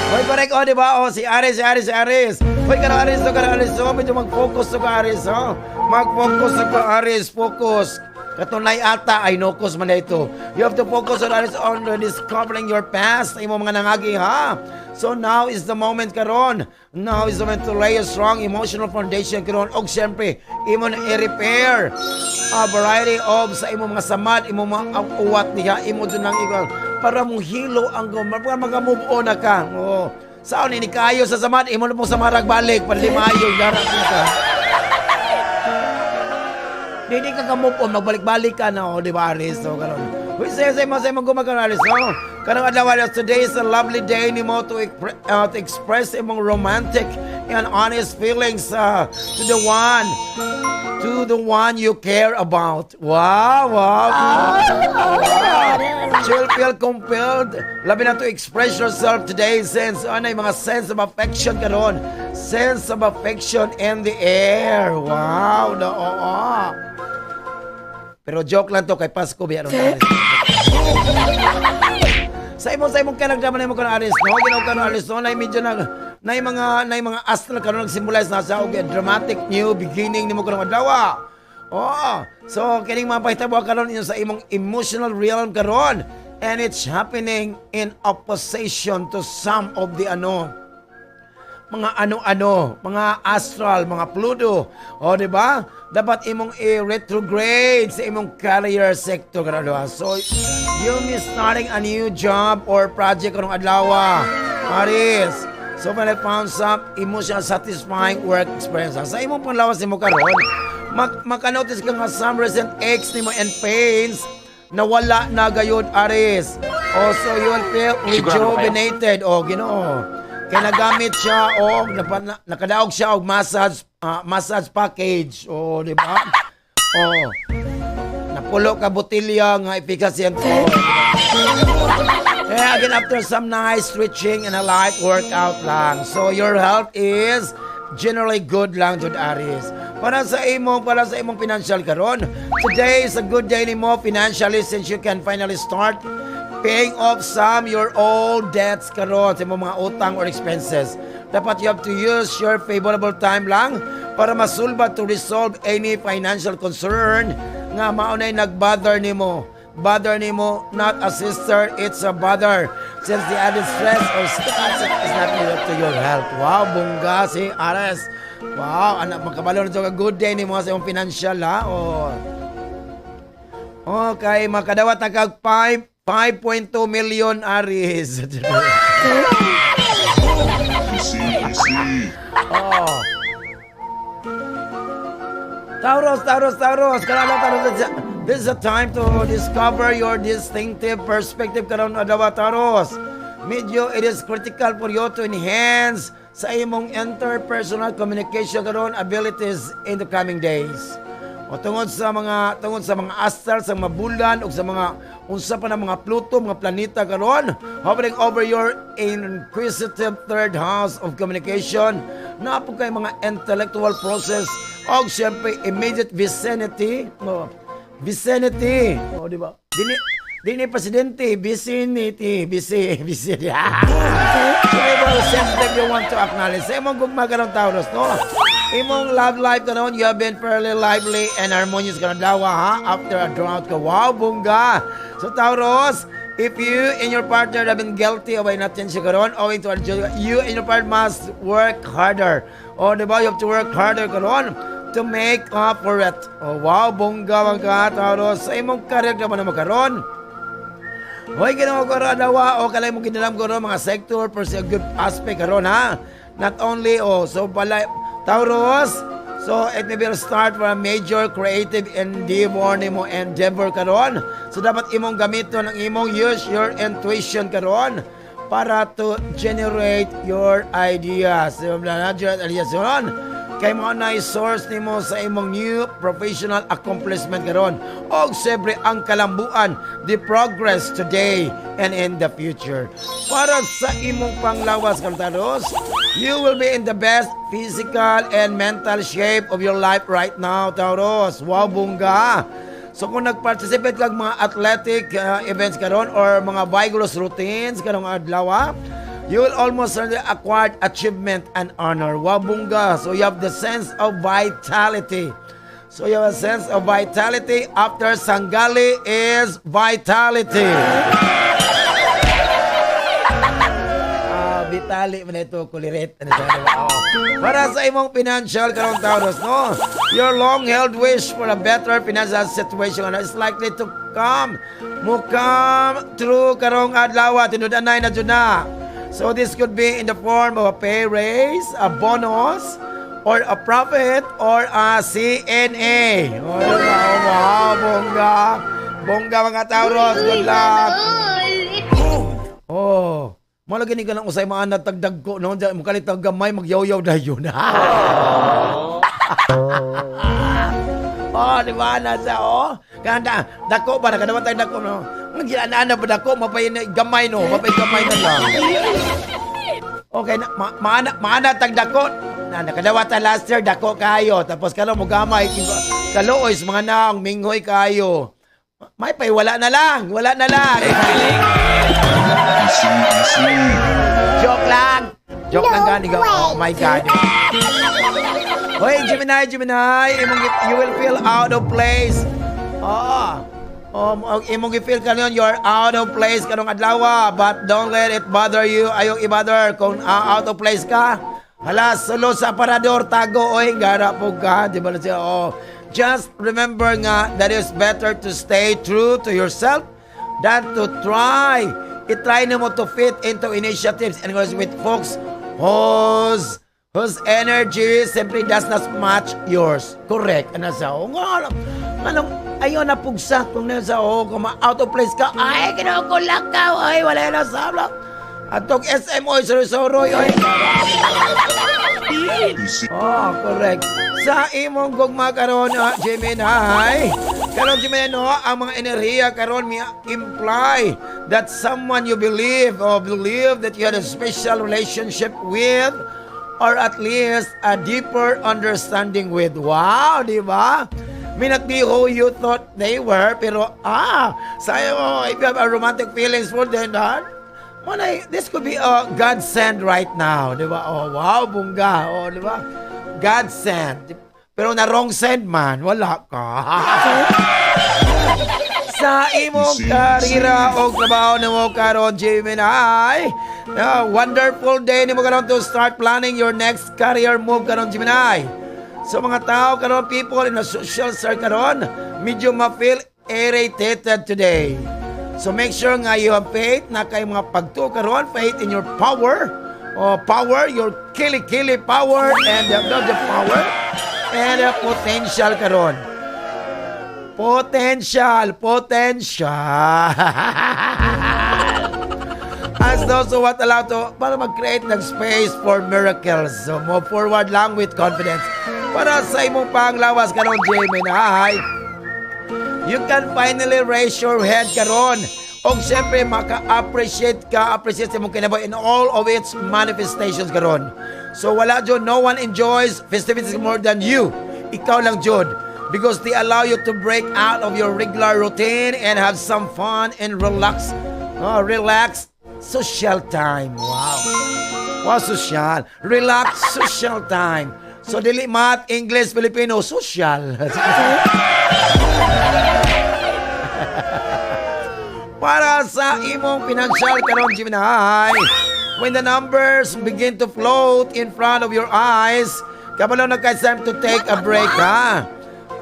Hoy, correct, oh, di ba? Oh, si Aris, si Aris, si Aris. Hoy, karo Aris, to, karo Aris, oh, medyo mag-focus to ka, Aris, oh. Mag-focus to ka, Aris, focus. Katunay ata ay nocos man na ito. You have to focus on Aris on discovering your past. Imo mga nangagi, ha? So now is the moment karon. Now is the moment to lay a strong emotional foundation karon. Og syempre, imo na i-repair a variety of sa imo mga samad, imo mga uwat niya, imo dyan lang ikaw para mo hilo ang para maka-move on na ka. Oo. Saan ni kayo sa samad, imo na pong samarag balik, panlimayo, gara ka. Di di ka ka-move on, magbalik-balik ka na, oh, di ba, Aris? So, karon. Uy, say, say, mo, say, mo, gumagano, Aris, oh. Karong adlaw, Aris, today is a lovely day nimo to express imong romantic and honest feelings to the one you care about. Wow. You'll feel compelled labi na to express yourself today since ano yung mga sense of affection karon. Sense of affection in the air. Wow, no, oo. Pero joke lang to kay Pasko biya ron. Sa imong kanagdaman nimo karon, Aris, no? Ginaw karon, Aris, no? Na medyo na mga astral karon nagsimbolize na sa og dramatic new beginning nimo karong adlaw. Oh, so kining mga pahitabo karon inyo sa imong emotional realm karon and it's happening in opposition to some of the ano mga ano-ano, mga astral, mga Pluto. O, di ba? Dapat imong i-retrograde sa imong career sector karon. So, you may starting a new job or project karong adlaw, Aris. So, when I found some emotional satisfying work experience. Sa imong panglawas nimo karon, makanotice ka nga some recent aches nimo and pains nawala na gayud, Aris. Also, you will feel Sigurado kayo? rejuvenated. O, Ginoo. Kaya nagamit siya og nakadaog siya og massage package. O, di ba? O. Napulo ka botilya nga efficacy and oh. Eh, again, after some nice stretching and a light workout lang. So, your health is generally good lang, jud, Aris. Para sa imong financial karon, today is a good day nimo financially since you can finally start Paying off some your old debts karon sa imong mga utang or expenses. Dapat you have to use your favorable time lang para masulba to resolve any financial concern nga maunay nagbother nimo. Bother nimo, not a sister, it's a bother. Since the added stress or stress is not needed to your health. Wow, bongga si Aries. Wow, anak, makabalo na ka good day nimo sa imong financial ha. Oh. Okay, makadawat na kag 5 5.2 million, Aries. Easy, easy. Oh. Taurus, Taurus, Taurus. Karang Taurus. This is a time to discover your distinctive perspective karon adlaw, Taurus. Medyo it is critical for you to enhance sa imong interpersonal communication karon abilities in the coming days. O tungod sa mga astral, sa mga bulan ug sa mga unsa pa na mga Pluto, mga planeta karon hovering over your inquisitive third house of communication, naa po kay mga intellectual process og syempre immediate vicinity, no, vicinity, o di ba, dini dini presidente vicinity, busy busy. So something you want to acknowledge sa imong gugma karon, Taurus, no? Imong love life karon, you have been fairly lively and harmonious karon dawa ha, after a drought ka. Wow, bongga. So Taurus, if you and your partner have been guilty of inattention karon owing to you and your partner must work harder. O di ba, you have to work harder karon to make up for it. Oh, wow, bongga man ka, Taurus. Sa imong career naman naman karon, hoy, ginawa ko ro dawa o kalay mo ginalam ko ro mga sector for sa good aspect karon ha. Not only, oh, so pala Taurus, so it may be a start for a major creative endeavor nimo, endeavor karon. So dapat imong gamiton ang imong use your intuition karon para to generate your ideas. So, na generate ideas karon. Kay mo na source nimo sa imong new professional accomplishment karon. Og siyempre ang kalambuan, the progress today and in the future. Para sa imong panglawas karon, Taurus, you will be in the best physical and mental shape of your life right now, Taurus. Wow, bongga. So kung nag-participate kag mga athletic events karon or mga vigorous routines karong adlaw, you will almost certainly acquire achievement and honor. Wow, bongga. So you have the sense of vitality. So you have a sense of vitality after Sangali is vitality. Ah, Vitali man ito, kulirit. Ano siya, diba? Oh. Para sa imong financial karong, Taurus, no? Your long-held wish for a better financial situation, ano, is likely to come. Mo come true karong adlaw, tinud-anay na jud na. So this could be in the form of a pay raise, a bonus, or a profit, or a CNA. Oh, diba? Oh, wow, bongga. Bongga mga Taurus, good luck. Oh, mao lagi ni ka lang usay maanad tagdag ko no, mo kalit tag gamay magyawyaw dayon. Oh, di ba na sa oh? Kanda dako ba nakadawat tayo dako no? Ang ginana ba dako mapay gamay no, mapay gamay na lang. Okay na ma maana maana tag dako. Na nakadawat ta last year dako kayo tapos karon mo gamay kaluoy sa mga naong minghoy kayo. May pay wala na lang, wala na lang. Easy, easy. Joke lang. Joke lang gani ka. Oh my God. Hoy, Gemini, Gemini, imong you will feel out of place. Oo. Imong gi-feel karon you're out of place karong adlaw, but don't let it bother you. Ayaw i-bother kung out of place ka. Hala, sulo sa parador, tago, oy, gara po ka, di ba na siya? Oh. Just remember nga that it's better to stay true to yourself than to try. I-try na mo to fit into initiatives and goes with folks whose energy simply does not match yours. Correct. Ano sa? Oh, nga, anong, ayaw na pugsa kung nasa, oh, kung out of place ka, ay, kinukulak ka, ay, wala na sa Atong SM, oy, soroy-soroy, oy. Easy. Oh, correct. Sa imong gugma karon, Gemini. Karon Gemini no, ang mga enerhiya karon mi imply that someone you believe or believe that you had a special relationship with or at least a deeper understanding with. Wow, di ba? May not be who you thought they were, pero sayo mo, if you have a romantic feelings for them, ha? Manay, this could be a God send right now, di ba? Oh, wow, bungga. Oh, di ba? God send. Pero na wrong send man, wala ka. Sa imong karera o trabaho nimo karon, Gemini. Wonderful day nimo karon to start planning your next career move karon, Gemini. So mga tao karon, people in a social circle karon, medyo ma-feel irritated today. So make sure nga you have faith na kay mga pagtuo karon, faith in your power, o power, your kili-kili power and not the power and potential karon. Potential, potential. As those who what allowed to, para mag-create ng space for miracles. So, move forward lang with confidence. Para sa imong panglawas karon, Gemini, you can finally raise your head karon. Og siyempre, maka-appreciate ka, appreciate sa imong kinabuhi in all of its manifestations karon. So wala jud, no one enjoys festivities more than you. Ikaw lang jud. Because they allow you to break out of your regular routine and have some fun and relax social time. Wow. Wow, social. Relax social time. So, dili math, English, Filipino, social. Para sa imong financial karon, Gemini, when the numbers begin to float in front of your eyes, kabalo na kay time to take a break, ha?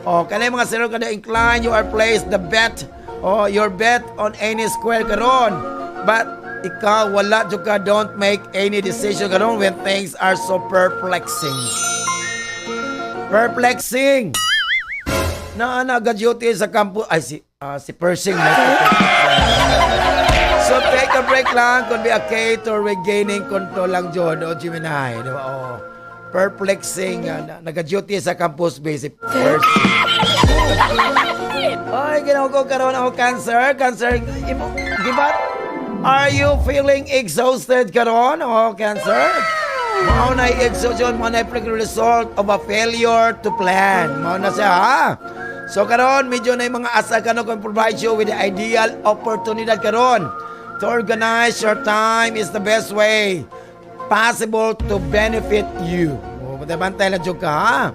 O, kanay mga sino kada incline you are placed the bet o your bet on any square karon. But ikaw wala jud ka, don't make any decision karon when things are so perplexing. Perplexing. Na naga-duty sa kampo ay si Persing na. So take a break lang could be a key to regaining control lang jud o Gemini, di ba? Oh. Perplexing, naga-duty sa campus base si Persing. Ay, ginawa ko karon ako Cancer, Cancer, imo, di ba? Are you feeling exhausted karon o Cancer? Mao na exhaustion, mao na result of a failure to plan. Mao na siya, ha? So karon medyo na yung mga asa karon kung provide you with the ideal opportunity karon. To organize your time is the best way possible to benefit you. O, bantay lang jud ka, ha?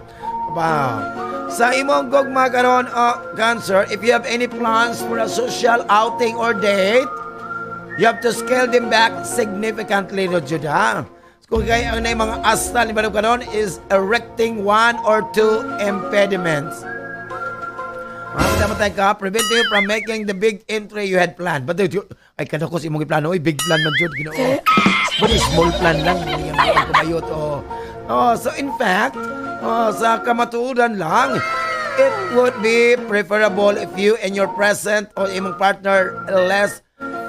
Wow. Sa imong gugma karon, oh, Cancer, if you have any plans for a social outing or date, you have to scale them back significantly no jud, ha? Kung kaya ang mga asta ni Balog karon is erecting one or two impediments. Mga tayo ka, preventing you from making the big entry you had planned. But ay kada ko sa imong plano, oy, big plan man jud, Ginoo. But small plan lang, hindi nga kumayot. Oh. Oh, so in fact, oh, sa kamatuoran lang, it would be preferable if you and your present or imong partner less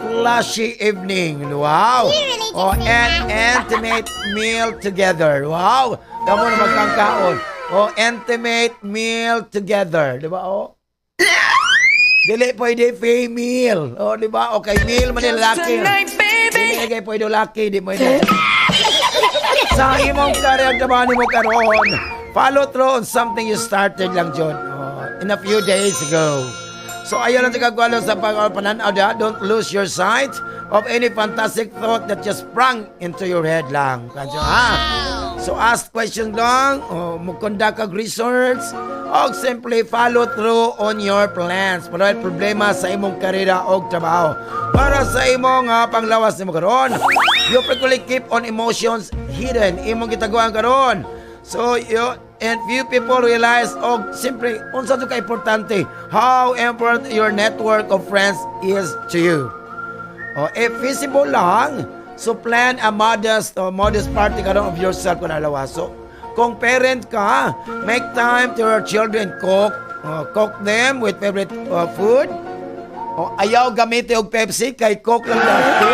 flashy evening. Wow! Oh, and intimate meal together. Wow! Kamo na magkangkaon. Oh, intimate meal together. Di ba? Oh. Dili pwede female. Oh, di ba? Okay, meal man ni laki. Dili kay pwede laki, di pwede. Sa imong career trabaho nimo karon, follow through on something you started lang jud. Oh, in a few days ago. So ayaw lang sa kagwalo sa pananaw da, don't lose your sight of any fantastic thought that just sprang into your head lang. Kadyo, ha? So ask questions lang, o mo-conduct kag research, o simply follow through on your plans. Para problema sa imong karera o trabaho. Para sa imong panglawas nimo karon, you frequently keep on emotions hidden. Imong gitaguan karon. So you and few people realize, oh, simply unsa to ka importante, how important your network of friends is to you. Oh, if feasible lang, so plan a modest party karon of yourself kung alawa. So, kung parent ka, make time to your children, cook, cook them with favorite food. Oh, ayaw gamiti og Pepsi kay Coke lang daw.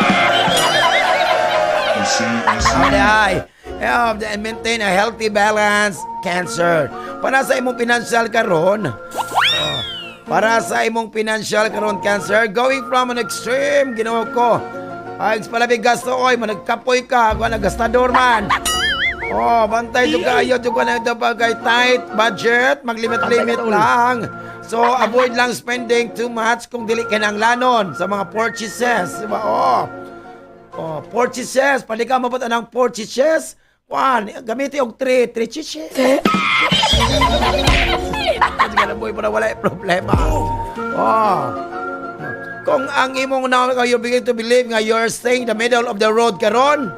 Ay, and maintain a healthy balance, Cancer. Para sa imong financial karon, oh, para sa imong financial karon, Cancer, going from an extreme, Ginoo ko. Ay, palabig gasto, oy, managkapoy ka, kung nagastador man. Oh, bantay jud kaayo jud ka na ito pag kay tight budget, maglimit-limit lang. So, avoid lang spending too much kung dili kinanglanon sa mga purchases, di ba? Oh. Oh, purchases, palika mo ba ang purchases? Kuan, gamiti og 3, 3 chiches. Kasi ka na boy, para wala problema. Oh. Kung ang imong na you begin to believe nga you're staying the middle of the road karon,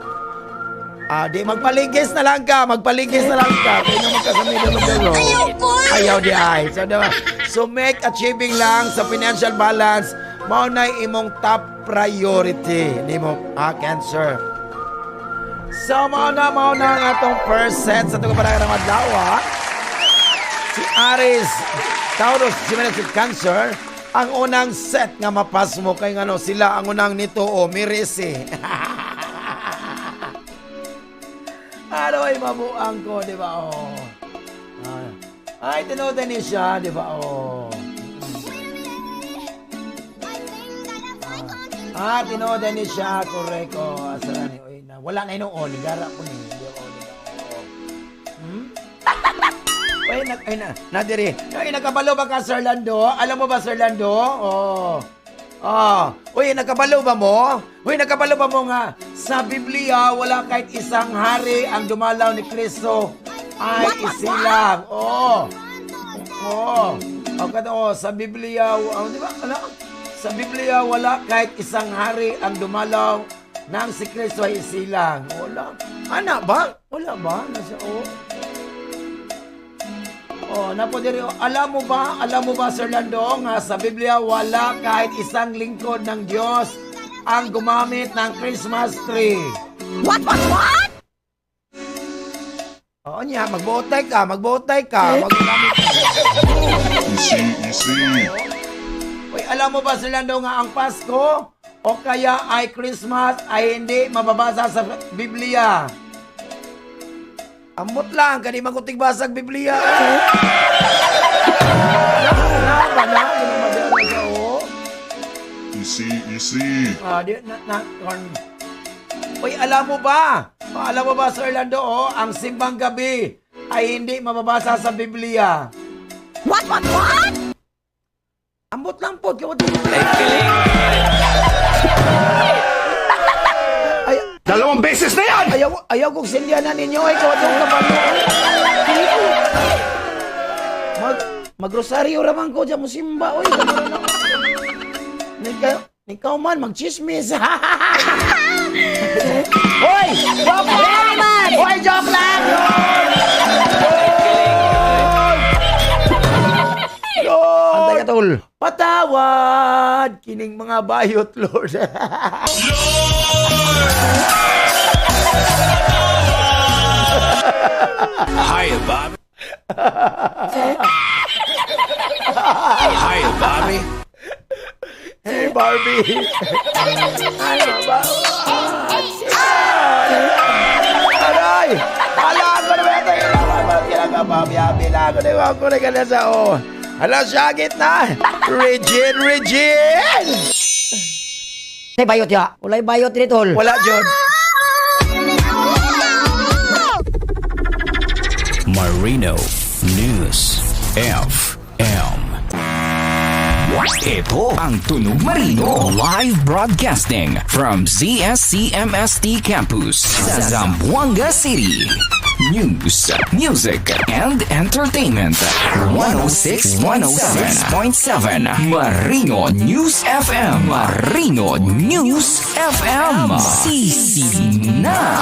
di magpaligis na lang ka, magpaligis na lang ka. Kaya naman ka sa middle of the road. Ayaw ko! Ayaw di ay. So, diba? So make achieving lang sa financial balance mao na imong top priority nimo, Cancer. So mao na ang atong first set sa atong para karong adlaw. Si Aries, Taurus, Gemini, si Cancer, ang unang set nga mapasmo kay ngano sila ang unang nito o mirisi. Ano ay mabuang ko, di ba? Oh. Ay, tinuod ni siya, di ba? Oh. Ah, tinuod ni siya, correct. Oh, asa na ni? Uy, na, wala na inuon, gara ko ni. Di ba? Oh, di ba? Oh. Uy, nag, ay, na, nadiri. Ay, nakabalo ba ka, Sir Lando? Alam mo ba, Sir Lando? Oh. Ah, uy, nakabalo ba mo? Uy, nakabalo ba mo nga sa Biblia wala kahit isang hari ang dumalaw ni Kristo ay isilang. Oh. Oh. O kato, oh, sa Biblia, oh, di ba? Ano? Sa Biblia wala kahit isang hari ang dumalaw nang si Kristo ay isilang. Wala. Ana ba? Wala ba? Nasa oh. Oh, napo diri, oh. Alam mo ba? Alam mo ba, Sir Lando, nga sa Biblia wala kahit isang lingkod ng Diyos ang gumamit ng Christmas tree. What, what, what? Oo niya, magbotay ka, magbotay ka, maggamit ka. Easy, easy. Uy, alam mo ba, Sir Lando, nga ang Pasko o kaya ay Christmas ay hindi mababasa sa Biblia? Amot lang, kani man basag Biblia. Na, na, ba na? Oh. Easy, easy. Ah, di, na, na, on. Uy, alam mo ba? Oh, alam mo ba, Sir Lando, oh, ang simbang gabi ay hindi mababasa sa Biblia. What, what, what? Ambot lang po. Ay, 2 beses na yan! Ayaw, ayaw kong sindihanan ninyo. Ay, kawat yung kabalo. Magrosaryo raman ko dyan mo simba. Uy, kamara na. Nikaw man, magchismis. Hoy! Joke lang! Hoy, joke lang! Lord! Antay ka, tol. Patawad! Kining mga bayot, Lord. Hiya, Bobby. Hiya, Bobby. Hey, Barbie. Ay, ba? Aray! Ala, ako na ba ito? Kailangan ko na ako na ka sa oh. Hala, syagit na! Regine, Regine! Ay, bayot ya. Walay bayot ni tol. Wala, John. Marino News FM. Ito ang Tunog Marino. Live broadcasting from ZSCMST Campus sa Zamboanga City. News, music, and entertainment. 106.7 Marino News FM. Marino News FM. CC na!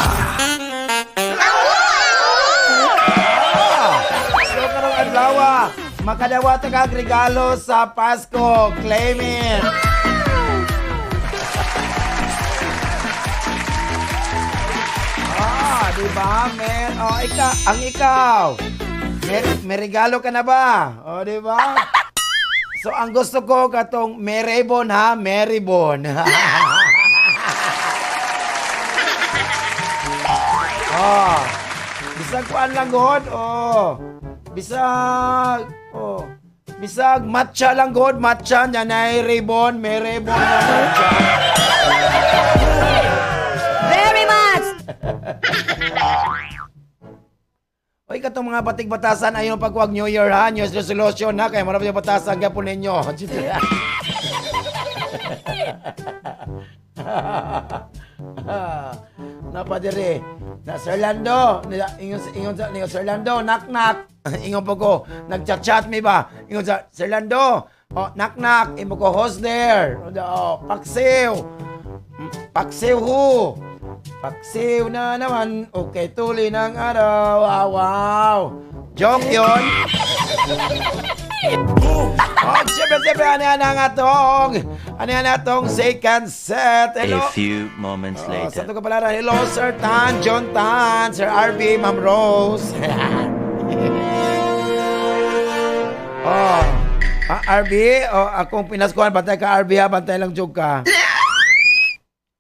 So karong adlaw, makadawat ka regalo sa Pasko. Claim it! Ah, di ba? Mer, oh, ika, ang ikaw. May regalo ka na ba? Oh, di ba? So ang gusto ko katong may ribbon ha, may ribbon. Oh. Bisag kuan lang god, oh. Bisag, oh. Bisag matcha lang god, matcha nya nay ribbon, may ribbon na matcha. Very much! Oy, katong mga batig batasan, ayaw pagkuwag New Year ha, New Year's resolution ha, kaya marami yung batasan gapon ninyo. Napadiri. Na Sir Lando, ingon ingon sa ingon Sir Lando, knock knock. Ingon po ko, nagchat-chat mi ba? Ingon sa Sir Lando, oh, knock knock, imo ko host there. Oh, paksiw. Paksiw ho. Paksiw na naman. Okay, tuli ng araw. Ah, wow. Joke yun. Oh, siyempre, siyempre, ano yan ang atong, ano yan atong second set. Hello. A few moments Oh, later. sa ito kapalaran, hello Sir Tan, John Tan, Sir RB, Ma'am Rose. Oh, ah, RB, oh, akong pinaskuhan, bantay ka RB ha, bantay lang jug ka.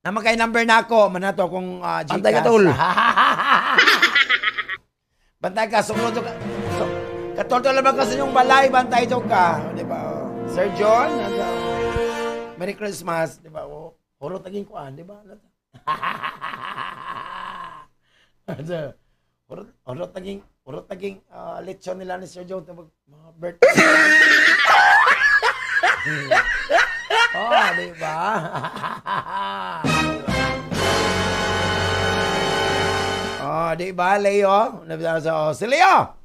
Naman kay number na ako, manato akong Gcash. Bantay ka, tol. Bantay ka, sumunod ka. So, katol lang kasi yung balay, bantay jug ka. Di ba? Oh. Sir John, ano, Merry Christmas, di ba? Oh, hurot naging kuan, di ba? Ano, hurot naging lechon nila ni Sir John tawag mga birthday. Oh, di ba? Oh, di ba, Leo? Oh, si Leo.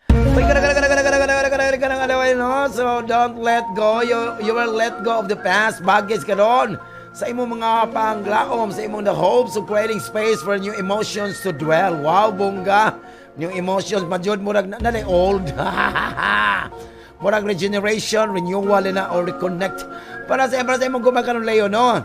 Uy, gara, gara, gara, gara, gara, gara, gara, gara, gara, gara, no? So, don't let go. You will let go of the past baggage karon sa imong mga panglaom, sa imong the hopes of creating space for new emotions to dwell. Wow, bongga. New emotions, majud murag na, na old. Murag regeneration, renewal na or reconnect. Para sa imong gumakaroon, Leo, no?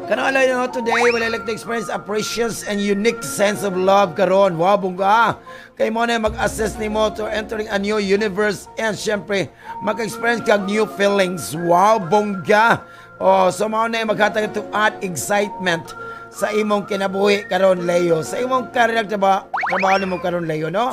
Kanang alay no, today, will I like to experience a precious and unique sense of love karon. Wow, bongga. Kay mo na mag-assess nimo to entering a new universe and syempre, maka-experience kag new feelings. Wow, bongga. Oh, so mao na maghatag to add excitement sa imong kinabuhi karon, Leo. Sa imong career trabaho nimo karon, Leo, no?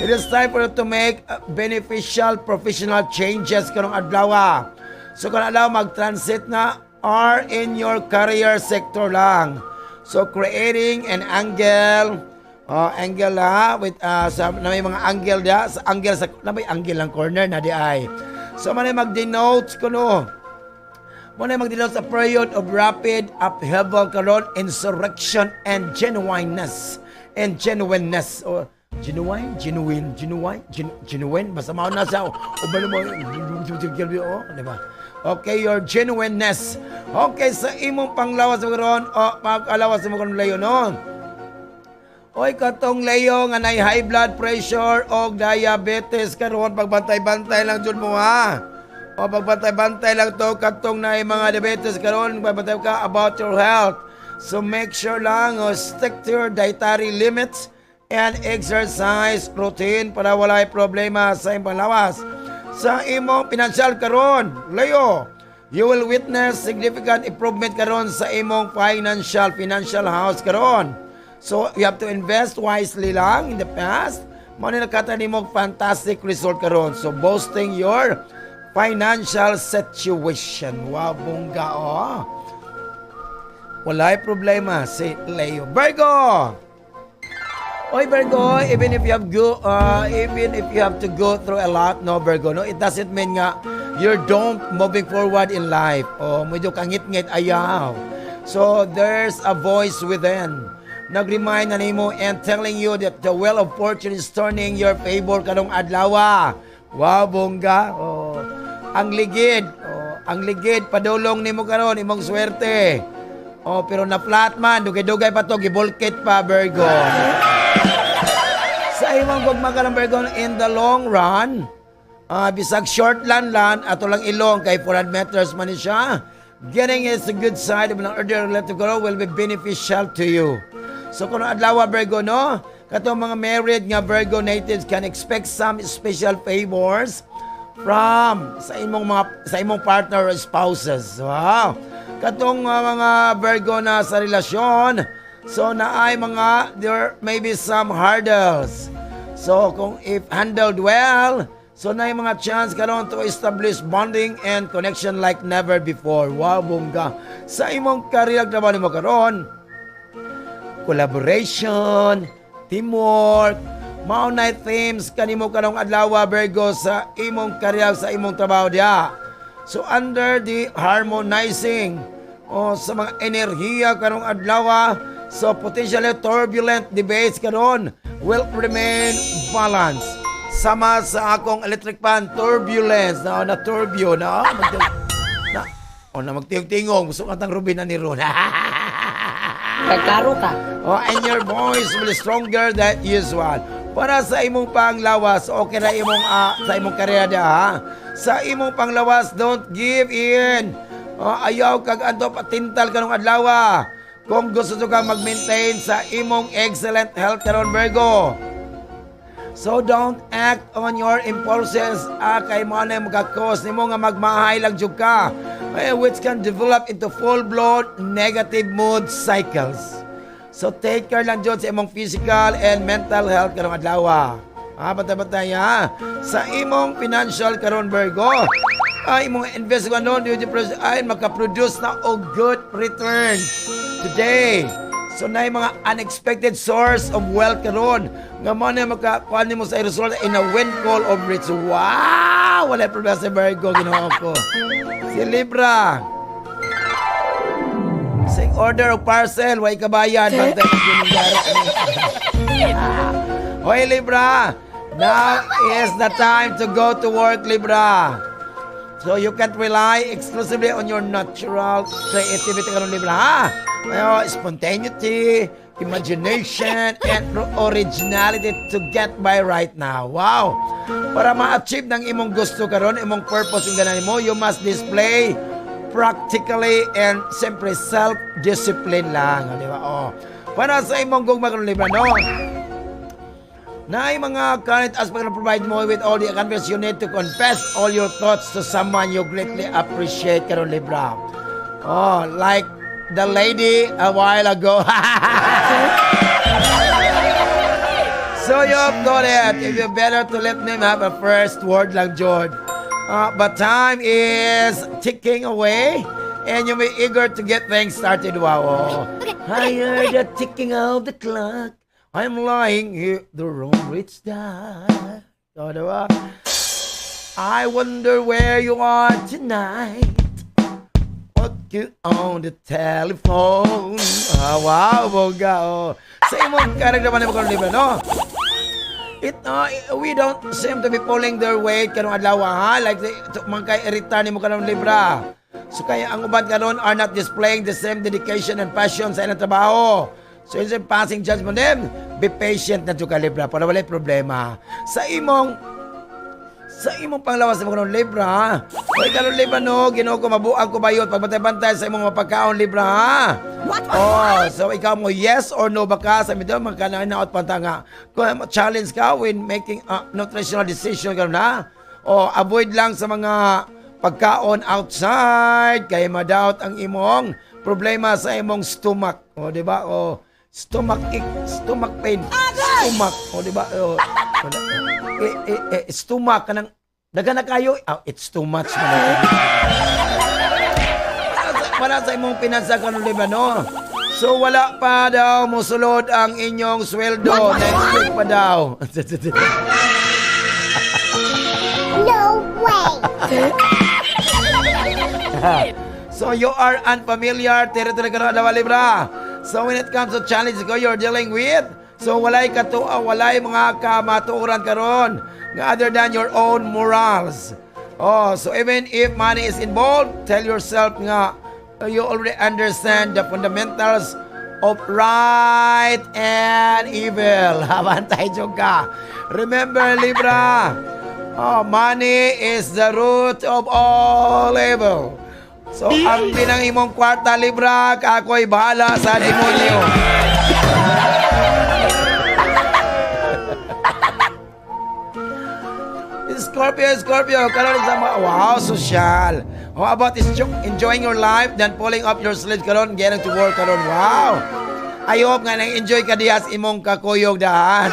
It is time for you to make beneficial professional changes karong adlaw. So kung adlaw mag-transit na are in your career sector lang. So creating an angle, oh, angle ha, with sa, na may mga angle dia, sa angle sa na may angle lang corner na di ay. So man ay mag-denote kuno. Mo na mag-denote sa period of rapid upheaval karon, insurrection and genuineness. And genuineness. O, genuine, genuine, genuine, genuine. Basta mao na siya. O, balo mo, oh, di ba? Okay, your genuineness. Okay, sa imong panglawas mo karon, o pag-alawas mo karon, Leo, no? Oy, katong Leo nga nay high blood pressure o diabetes karon, pagbantay-bantay lang jud mo ha. O pagbantay-bantay lang to katong nay mga diabetes karon, pagbantay ka about your health. So make sure lang o stick to your dietary limits and exercise routine para walay problema sa imong lawas. Sa imong financial karon, Leo, you will witness significant improvement karon sa imong financial house karon. So, you have to invest wisely lang in the past. Mao ni nakata nimo fantastic result karon. So, boasting your financial situation. Wow, bongga oh. Walay problema si Leo. Virgo! Oy Virgo, even if you have to go through a lot, no Virgo, no, it doesn't mean nga you're don't moving forward in life. O medyo kangit-ngit ayaw. So there's a voice within nag-remind na nimo and telling you that the wheel of fortune is turning your favor karong adlaw. Wow, bongga. Oh, ang ligid. Oh, ang ligid padulong nimo karon imong swerte. Oh, pero na flat man, dugay-dugay pa to, gibulkit pa, Virgo. Sa imong gugma karon, Virgo, in the long run, bisag short lan lan, ato lang ilong kay 400 meters man ni siya. Getting is a good side of an order relative girl will be beneficial to you. So kung adlaw, Virgo, no? Katong mga married nga Virgo natives can expect some special favors from sa imong partner or spouses. Wow. Katong mga Virgo na sa relasyon, so naay mga there may be some hurdles. So kung if handled well, so naay mga chance karon to establish bonding and connection like never before. Wow, bongga. Sa imong career trabaho nimo karon, collaboration, Teamwork, mao na themes kanimo karong adlaw, Virgo, sa imong career, sa imong trabaho diha. So under the harmonizing o sa mga enerhiya karong adlaw, so potentially turbulent debates karon will remain balanced. Sama sa akong electric fan, turbulence na na turbio na na o na magtingog-tingog gusto ka tang Rubin na ni Ron. Kagkaro ka. Oh, and your voice will be stronger than usual. Para sa imong panglawas, okay na imong sa imong karera da, ha? Sa imong panglawas, don't give in. Oh, ayaw kag anto patintal karong adlaw. Kung gusto ka mag-maintain sa imong excellent health karon, Virgo. So don't act on your impulses, kay mo na maka-cause nimo nga magmahay lang jud ka, eh, which can develop into full-blown negative mood cycles. So take care lang jud sa imong physical and mental health karong adlaw. Ah, bantay-bantay ha. Sa imong financial karon, Virgo, ay imong invest ano, ay makaproduce na og good return today. So na mga unexpected source of wealth karon nga mo na makakuan nimo sa result in a windfall of rich. Wow! Wala problema sa Virgo, Ginoo ko. Si Libra. Sa order of parcel, way kabayan. Bantay ng. Hoy Libra, now is the time to go to work, Libra. So you can't rely exclusively on your natural creativity karon, Libra, ha? Ayo, spontaneity, imagination, and originality to get by right now. Wow! Para ma-achieve ng imong gusto karon, imong purpose yung ganan mo, you must display practically and siyempre self-discipline lang. Di ba? Oh. Para sa imong gugma karon, Libra, no? Na mga current aspect na provide mo with all the confidence you need to confess all your thoughts to someone you greatly appreciate karon, Libra. Oh, like the lady a while ago. So you've got it. If you better to let them have a first word lang, George. But time is ticking away and you may eager to get things started. Wow. Oh. I heard the ticking of the clock. I'm lying here, the room reached dark. Oh, diba? I wonder where you are tonight. What you on the telephone. Ah, wow, bongga. Oh. Sa imong character naman mo libro, no? We don't seem to be pulling their weight karong adlaw, ha? Like, mga kay irritar nimo karon, Libra. So kaya ang uban karon are not displaying the same dedication and passion sa ilang trabaho. So instead of passing judgment them, be patient na jud ka, Libra, para walay problema. Sa imong panglawas mo karon, Libra, ha? Oy karon, Libra, no, Ginoo ko, mabuang ko bayot pagbantay-bantay sa imong mapagkaon, Libra, ha. Oh, so ikaw mo yes or no ba ka sa middle mga kananaot panta nga. Kung challenge ka when making a nutritional decision karon, ha. Oh, avoid lang sa mga pagkaon outside kay madoubt ang imong problema sa imong stomach. Oh, di ba? Oh, stomach ache, stomach pain, stomach. Oh, di ba? Oh, wala. Eh, eh, eh, stomach kanang daga na kayo. Oh, it's too much man. Para sa imong pinansa karon, Libra, no? So wala pa daw musulod ang inyong sweldo. Next week pa daw. No way. So you are unfamiliar territory karon adlaw, Libra. So when it comes to challenge ko you're dealing with, so walay katua, walay mga kamatuoran karon nga other than your own morals. Oh, so even if money is involved, tell yourself nga you already understand the fundamentals of right and evil. Bantay jud ka. Remember, Libra, oh, money is the root of all evil. So, ang pinang imong kwarta, Libra, kako'y bahala sa demonyo. Scorpio, Scorpio, karon sa mga, wow, social. How about is enjoying your life, then pulling up your sleeves karon, getting to work karon? Wow. I hope nga nang enjoy ka diha sa imong kakuyog da, ha.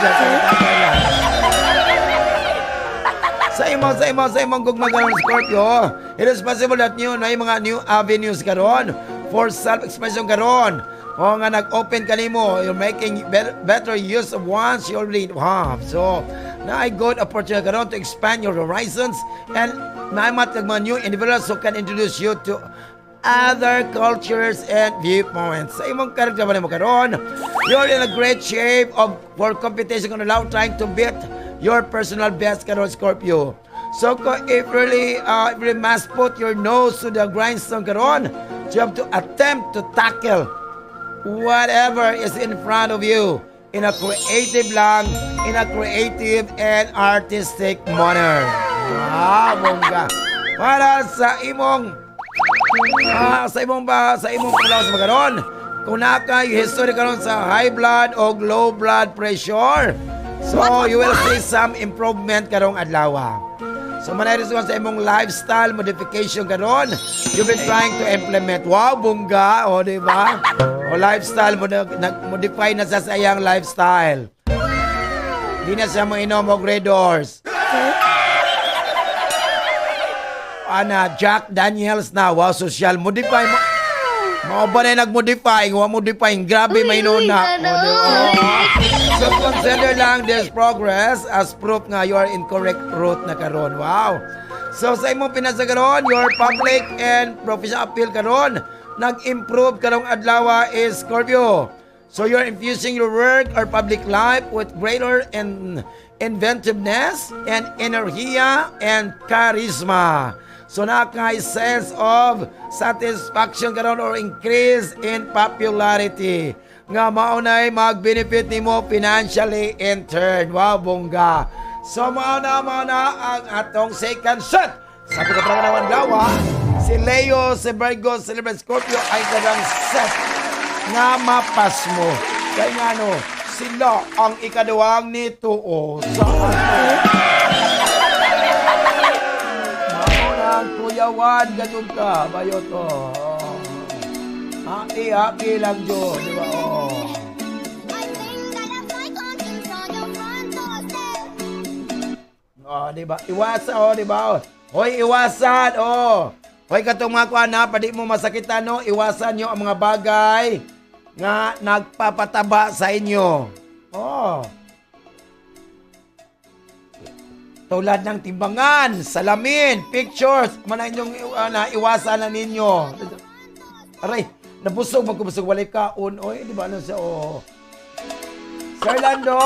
Sa imong gugma karon, Scorpio, it is possible that new na mga new avenues karon for self-expression karon. O nga nag-open kanimo, you're making better use of ones you already have. So, naay good opportunity karon to expand your horizons and naay matag mga new individuals who can introduce you to other cultures and viewpoints. Sa imong character ba nimo karon, you're in a great shape of for competition kung allow trying to beat your personal best karon, Scorpio. So if really must put your nose to the grindstone karon, you have to attempt to tackle whatever is in front of you in a creative and artistic manner. Ah, bongga. Para sa imong paglawas sa karon, kung naa kay history karon sa high blood o low blood pressure, so you will see some improvement karong adlaw. So manay sa imong lifestyle modification karon, you've been trying to implement. Wow, bongga, o di ba? O lifestyle mo, nag-modify na sa iyang lifestyle. Di na siya mo inom og Red Horse. Ana, Jack Daniels na, wow, social modify mo. Mao ba na nag-modify? Wa modify, grabe may na. Sana O, di ba? So consider lang this progress as proof nga you are in correct route na karon. Wow. So sa imong pinasa karon, your public and professional appeal karon nag-improve karong adlaw is Scorpio. So you're infusing your work or public life with greater inventiveness and enerhiya and charisma. So naa kay sense of satisfaction karon or increase in popularity nga mao nay mag-benefit nimo financially in turn. Wow, bongga. So mao na ang atong second set. Sabi ko pa naman gawa, si Leo, si Virgo, si Libra, Scorpio ay kadang set nga mapasmo. Kay ngano, sila ang ikaduhang nituo sa ato. Mao na ang kuyawan, ganun ka, bayot oh. Happy, happy lang Jo, di ba? Oh. I think that I fly conscience on your front doorstep. Oh, di ba? Iwasan, oh, di ba? Hoy, iwasan, oh. Hoy, katong mga kuan na, padi mo masakitan, no? Iwasan nyo ang mga bagay nga nagpapataba sa inyo. Oh. Tulad ng timbangan, salamin, pictures, man inyong na iwasan na ninyo. Aray, nabusog, magkubusog, walay kaon. Oy, di ba ano siya, oh. Sir Lando!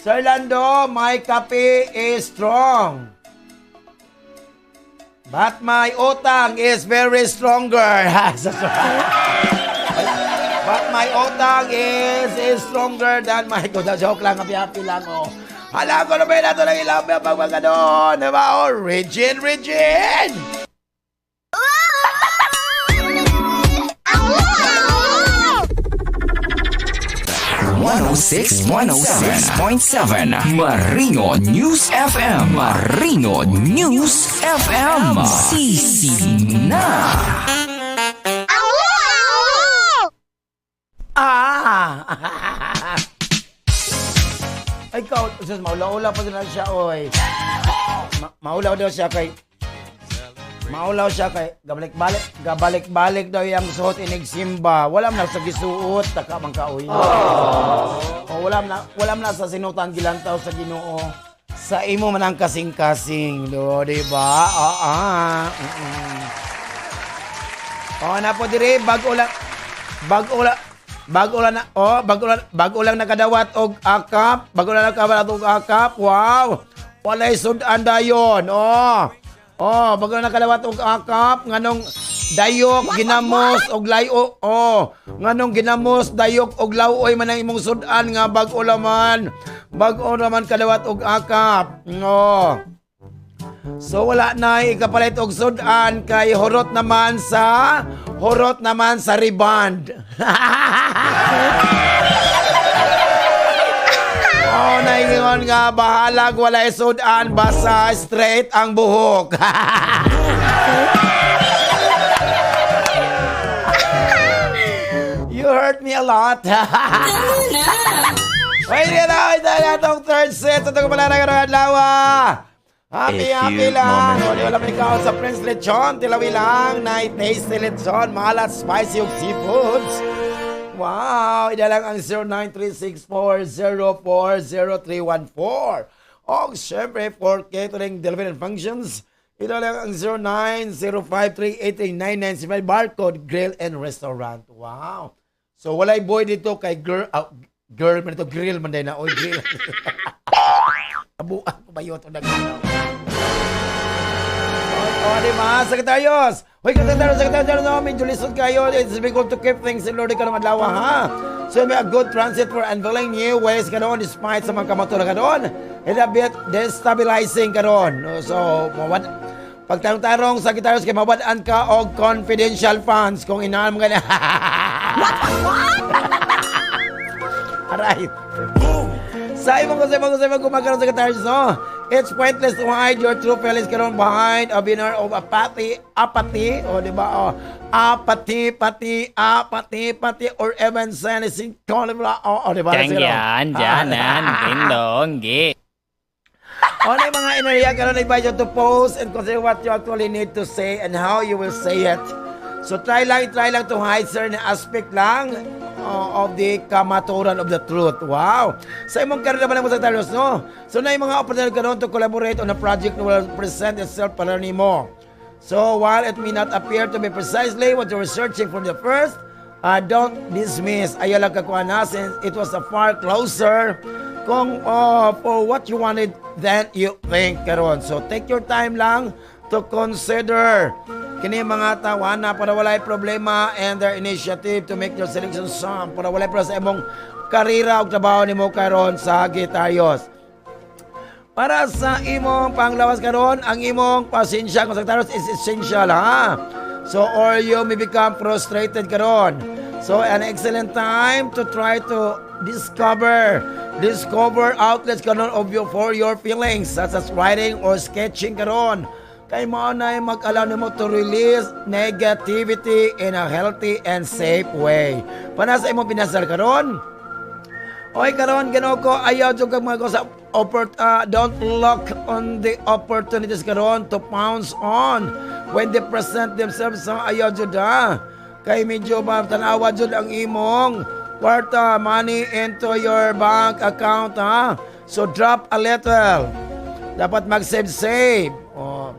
Sir Lando, my kape is strong. But my utang is very stronger. But my utang is stronger than my... Joke lang, happy happy lang, oh. Hala ko na ba nato lang ilang pag doon, di ba? Oh, Regine, Regine! Ow! 106 106.7 Marino News FM. Marino News FM. Sisi na. Ow! Ah! Ay, ikaw, sus, maulaw-ulaw pa sila siya, oy. Maulaw daw siya kay maulaw siya kay gabalik-balik, gabalik-balik daw yung suot inig simba. Wala man na sa gisuot, taka man ka, oy. Oh, wala man na sa sinutang gilantaw sa Ginoo. Sa imo man ang kasing-kasing, do, di ba? Ah, ah. Oh, na po dire bago lang na, oh, bago lang nakadawat og akap, bago lang nakadawat og akap. Wow. Walay sudan dayon. Oh. Oh, bago lang nakadawat og akap nganong dayok ginamos og layo. Oh, nganong ginamos dayok og lawoy man ang imong sudan nga bag-o laman. Bag-o naman kadawat og akap. Oh. So wala na ikapalit og sudan kay hurot naman sa rebond. Oh, naingon nga bahalag walay sudan basta straight ang buhok. You hurt me a lot. Wait, na, ito na itong third set. Ito ko pala na adlaw. Happy, A happy few lang. moments O, di wala man ikaw sa Prince Lechon. Tilawi lang. Night tasty lechon. Malat, spicy ug seafoods. Wow! I-dial lang ang 0936-404-0314. O syempre, for catering, delivery and functions, i-dial lang ang 0905-383-9975, Barcode Grill and Restaurant. Wow! So, walay boy dito kay girl, ah, girl man ito, grill man din na. Oy, grill. Abuan ko ba yun? Ito nag. Oh, di ba? Sagittarius! Hoy, Sagittarius, Sagittarius, no, medyo lisod kayo. It's difficult to keep things in order karong adlaw, ha? So, may a good transit for unveiling new ways karon despite sa mga kamatura karon. It's a bit destabilizing karon. So, mawad pagtarong-tarong, Sagittarius, kay mawad-an ka og confidential funds kung inaan mo gani. What? What? Aray. Sa imong sa imong gumagano, Sagittarius, no? It's pointless to hide your true feelings karon behind a veneer of apathy, apathy, o di ba? Oh, apathy, pati, apathy, pati, or even anything, oh, oh, di ba? Kangyan, janan, ding. O na yung mga enerhiya karon, invite you to pause and consider what you actually need to say and how you will say it. So try lang to hide certain aspect lang of the kamaturan of the truth. Wow! Sa imong career naman mo, Sagittarius, no? So na yung mga opportunity karon to collaborate on a project that will present itself para nimo. So while it may not appear to be precisely what you were searching for the first, don't dismiss. Ayaw lang kakuha na since it was a far closer kung for what you wanted than you think karon. So take your time lang to consider kini mga tawana para walay problema and their initiative to make your selection sound para walay problema sa imong karera o trabaho nimo karon, Sagittarius. Para sa imong panglawas karon, ang imong pasensya kung Sagittarius is essential, ha. So or you may become frustrated karon. So an excellent time to try to discover outlets karon of your for your feelings such as writing or sketching karon. Kay mao na mag-allow nimo to release negativity in a healthy and safe way. Para sa imong pinasal karon, oy, karon Ginoo ko, ayaw jud kag mga sa don't look on the opportunities karon to pounce on when they present themselves sa ayaw jud ha. Kay medyo ba tanawa jud ang imong kwarta, money into your bank account, ha. So drop a little. Dapat mag-save save. Oh.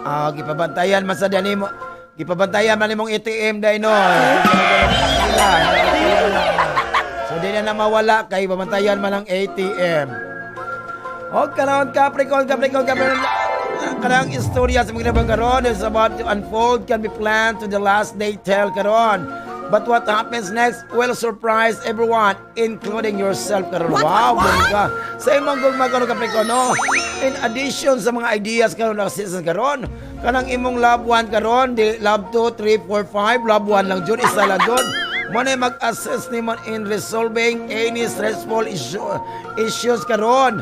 Ah, gipabantayan man sa dani mo. Gipabantayan man imong ATM dai, no. So di na mawala kay babantayan man ang ATM. O karon, Capricorn, Capricorn, Capricorn. Kanang istorya sa mga kinabang karon is about to unfold can be planned to the last detail karon. But what happens next will surprise everyone, including yourself karon. Wow, bongga. Sa imong gugma karon, Capricorn, no? In addition sa mga ideas karon na season karon, kanang imong loved one karon, di love 2, 3, 4, 5, love 1 lang jud, isa lang jud. Mo na mag-assist nimo in resolving any stressful issues karon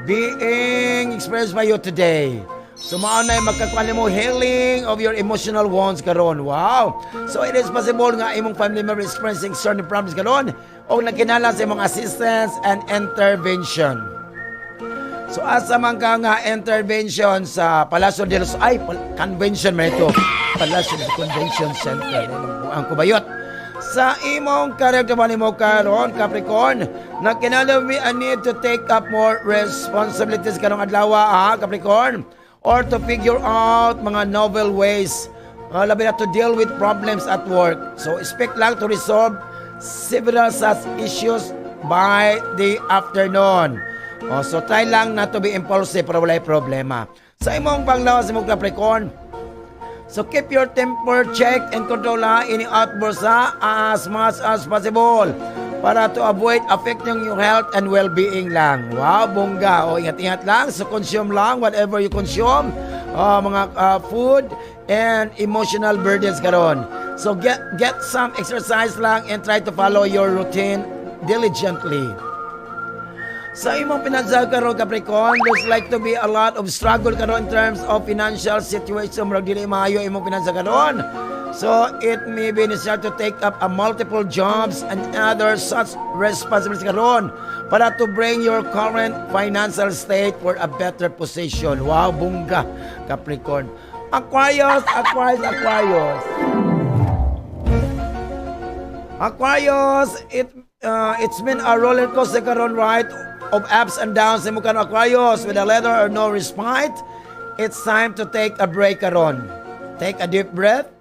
being experienced by you today. So mao na magkakuan nimo healing of your emotional wounds karon. Wow. So it is possible nga imong family member experiencing certain problems karon o nagkinahanglan sa imong assistance and intervention. So asa man ka nga intervention sa Palacio de los ay convention man ito. Palacio de Convention Center ang kubayot. Sa imong career nimo karon, Capricorn, na kinahanglan we a need to take up more responsibilities karong adlaw ha, Capricorn, or to figure out mga novel ways labi na to deal with problems at work. So expect lang to resolve several such issues by the afternoon. Oh, so try lang not to be impulsive para walay problema. Sa imong panglawas imong Capricorn, so keep your temper check and control ha, any outbursts ha, as much as possible para to avoid affecting your health and well-being lang. Wow, bongga. O, ingat-ingat lang. So consume lang whatever you consume. Mga food and emotional burdens karon. So get some exercise lang and try to follow your routine diligently. Sa imong pinansyal karon, Capricorn, there's like to be a lot of struggle karon in terms of financial situation. Murag dili maayo imong pinansyal karon. So it may be necessary to take up a multiple jobs and other such responsibilities karon para to bring your current financial state for a better position. Wow, bongga, Capricorn. Aquarius, Aquarius, Aquarius. Aquarius, it's been a roller coaster karon, right, of ups and downs nimo karon, Aquarius, with a letter or no respite. It's time to take a break karon. Take a deep breath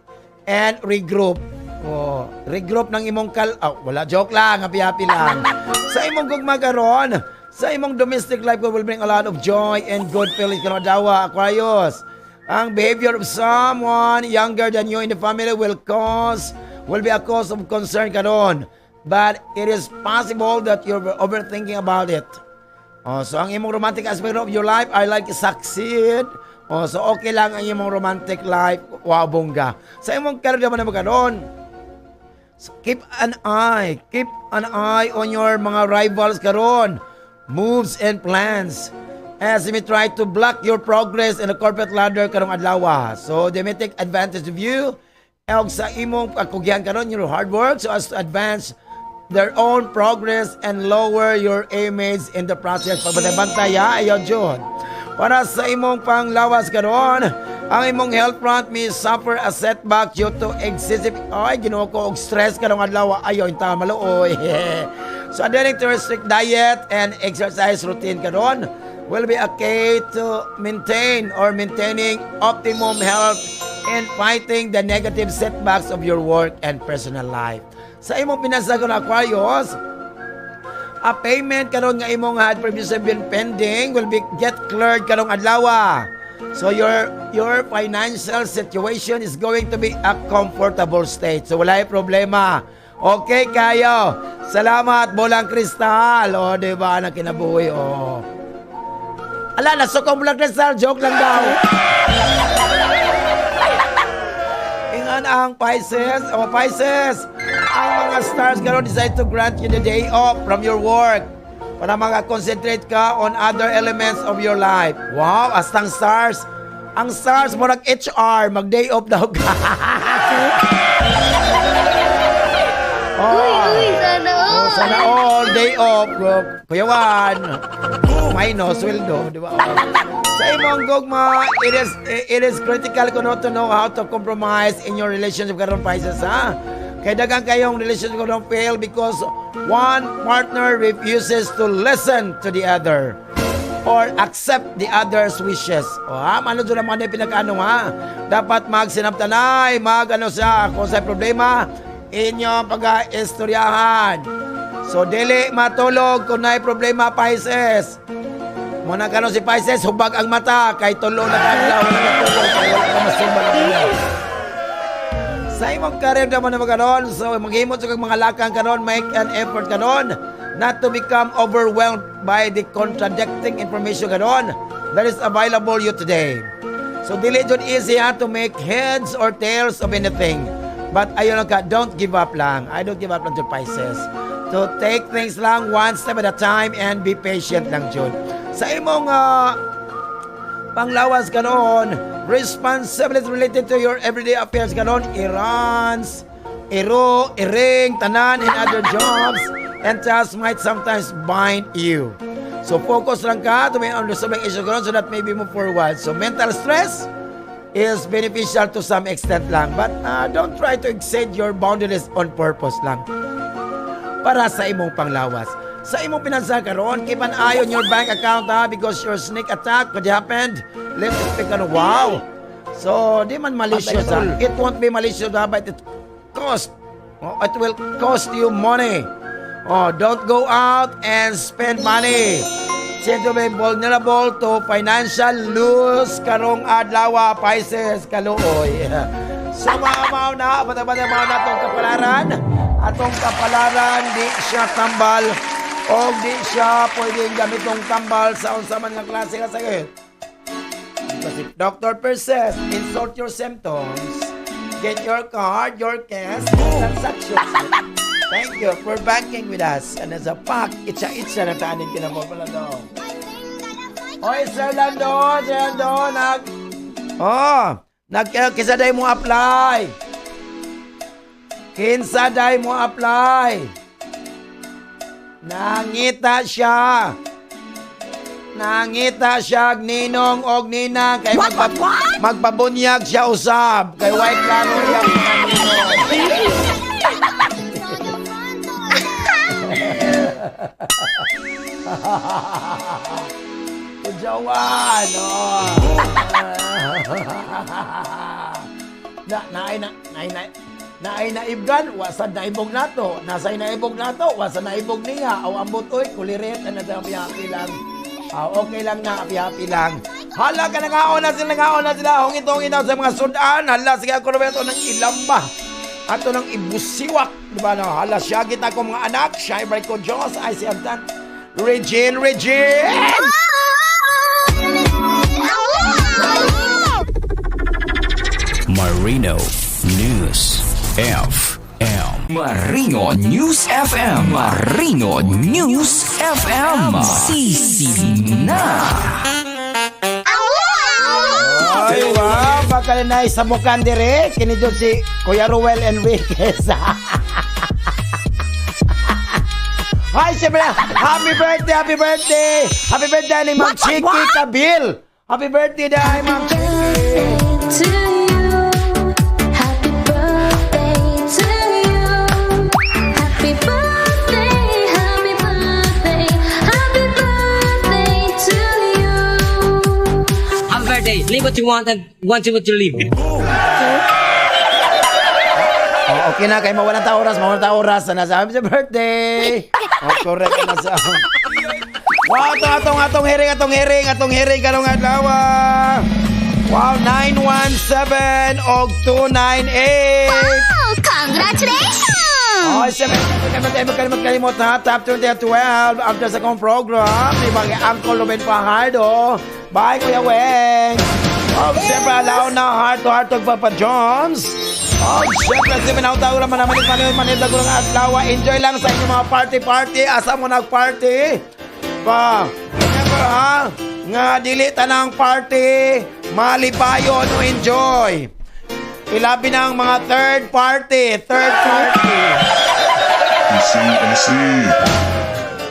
and regroup. Oh, regroup ng imong kal oh, wala, joke lang, happy happy lang. Sa imong gugma karon, sa imong domestic life will bring a lot of joy and good feelings karon adlaw, Aquarius. Ang behavior of someone younger than you in the family will be a cause of concern karon. But it is possible that you're overthinking about it. Oh, so ang imong romantic aspect of your life are like succeed. Oh, so okay lang ang imong romantic life. Wow, bongga. Sa imong career naman karon, so keep an eye on your mga rivals karon, moves and plans, as they may try to block your progress in the corporate ladder karong adlaw. So they may take advantage of you og sa imong pagkugyan karon, your hard work, so as to advance their own progress and lower your image in the process. Pagbantay-bantay ha, ayaw jud. Para sa imong panglawas karon, ang imong health front may suffer a setback due to excessive, ay, Ginoo ko, og stress karong adlaw, ayaw inta maluoy. So adhering to a strict diet and exercise routine karon will be a key to maintain or maintaining optimum health and fighting the negative setbacks of your work and personal life. Sa imong pinansyal karon, Aquarius, a payment karon nga imong had previously been pending will be get cleared karong adlaw. So your financial situation is going to be a comfortable state. So wala problema. Okay kayo. Salamat, bolang kristal. O, di ba na kinabuhi, oh. Ala, nasukong bolang kristal, joke lang daw. Ingan ang Pisces, o Pisces, ang mga stars karon decide to grant you the day off from your work para maka-concentrate ka on other elements of your life. Wow, astang stars. Ang stars murag HR, mag-day off daw ka. Oh. Uy, sana all. Oh, sana all day off, bro. Kuya Juan, may no sweldo, di ba? Sa imong gugma, it is critical kuno to know how to compromise in your relationship karon, Pisces, ha? Kay daghan kayong relationship karon fail because one partner refuses to listen to the other or accept the other's wishes. O ha, ano doon naman yung pinakaano ha? Dapat magsinabtanay, mag ano siya, kung sa problema, inyong pag-istoryahan. So, dili matulog kung naay problema, Pisces. Muna karon si Pisces, hubag ang mata, kay tulo na kadlaw, wala katulog, kay wala ka masumba na kanya. Sa imong career naman na karon, so maghimot sa kag mga lakang karon, make an effort karon not to become overwhelmed by the contradicting information karon that is available you today. So dili jud easy ha to make heads or tails of anything. But ayon lang ka, don't give up lang. I don't give up lang jud, Pisces. So take things lang one step at a time and be patient lang jud. Sa imong panglawas karon, responsibilities related to your everyday affairs karon, errands, iro, iring, tanan, and other jobs and tasks might sometimes bind you. So focus lang ka to may on resolving issue karon so that maybe move forward. So mental stress is beneficial to some extent lang, but don't try to exceed your boundaries on purpose lang para sa imong panglawas. Sa imong pinansyal karon, keep an eye on your bank account ha, because your sneak attack could happen. Let's speak ano, wow. So, di man malicious ha. It won't be malicious ha, but oh, it will cost you money. Oh, don't go out and spend money. Since you be vulnerable to financial loss karong adlaw, Pisces, kaluoy. So, mga na, bata-bata mao na atong kapalaran. Atong kapalaran, di siya tambal o di siya pwedeng gamitong tambal sa unsa man nga klase nga sakit. Because if doctor persists, insult your symptoms, get your card, your cash, transactions. Thank you for banking with us. And as a pack, itsa-itsa na tanin kinamo pala daw. Oy, Sir Lando, Sir Lando, oh, kinsa day mo apply? Kinsa day mo apply? Nangita siya. Nangita siya og ninong og ninang kay magpabunyag siya usab kay way klaro iyang mga ninong. Kujawan, oh. Na naay na naay na naay naibgan, wasad naibog nato. Nasay naibog nato, wasad naibog niya. Aw ambot oy, kuliret na na happy lang. Ah, okay lang na, happy happy lang. Hala ka nangaon na sila, nangaon na sila. Hungit-hungit na sa mga sudan. Hala, sige ako Roberto ng ilamba. Ato ng ibusiwak. Di ba na? Hala, siya kita ko mga anak. Siya ibalik ko Diyos. Ay si Antan. Regine, Regine! Marino News FM. Marino News FM. Marino News FM. Sisig na. Ay, wow! Baka na isamukan dire. Kini dyan si Kuya Ruel Enriquez. Hi, siyempre! Happy birthday! Happy birthday! Happy birthday ni Ma'am Chiki Kabil! Happy birthday dahil Ma'am Chiki! To you, happy birthday to you. Happy birthday, happy birthday, happy birthday to you. Happy birthday. Live what you want and want what you live. Oh, okay na, kay mawalan ta oras, mawalan ta oras. Na sa happy birthday! Oh, correct na sa. Wow, atong atong atong hearing, atong hearing, atong hearing karong adlaw. Wow, 917 og 298. Oh, congratulations! Oh, siyempre, kalimot, kalimot, kalimot na. Top 20 at 12 after sa kong program. Di ba, kay Uncle Ruben Fajardo. Bye, Kuya Weng. Oh, siyempre, alaw na heart to heart og Papa Jones. Oh, siyempre, siyempre, nautaw naman naman manil, manil, manil, adlaw. Enjoy lang sa inyong mga party-party. Asa mo nag-party? Pa, remember ha, nga dili tanang party, malipayon o enjoy. Ilabi na ang mga third party, third party. Easy, easy.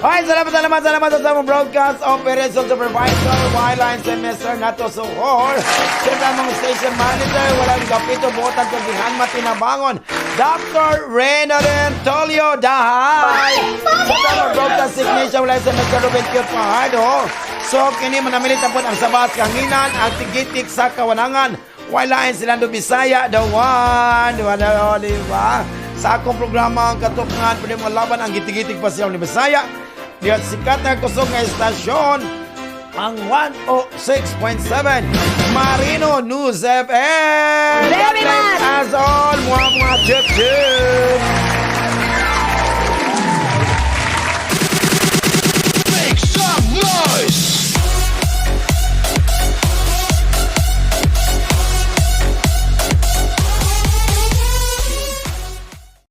Ay, salamat, salamat, salamat sa among broadcast operation supervisor, Yline si Mr. Nato Suhor. Siyempre ang mga station manager, walang gapito, buotan, kagihan, matinabangon. Dr. Renarin Tolio, dahay! Sa among broadcast technician, wala si Mr. Ruben Q. Fajardo. So, kini manamilit po ang sabas kanginan, ang tigitik sa kawanangan. Wala Silando Bisaya, the one, di ba, di ba? Sa akong programa ang katupngan, pwede mo laban ang gitigitig pa siya ni Bisaya. Diyan sikat na kusog nga estasyon ang 106.7 Marino News FM. Very God bless much. us all. Mua, mua, chip, chip.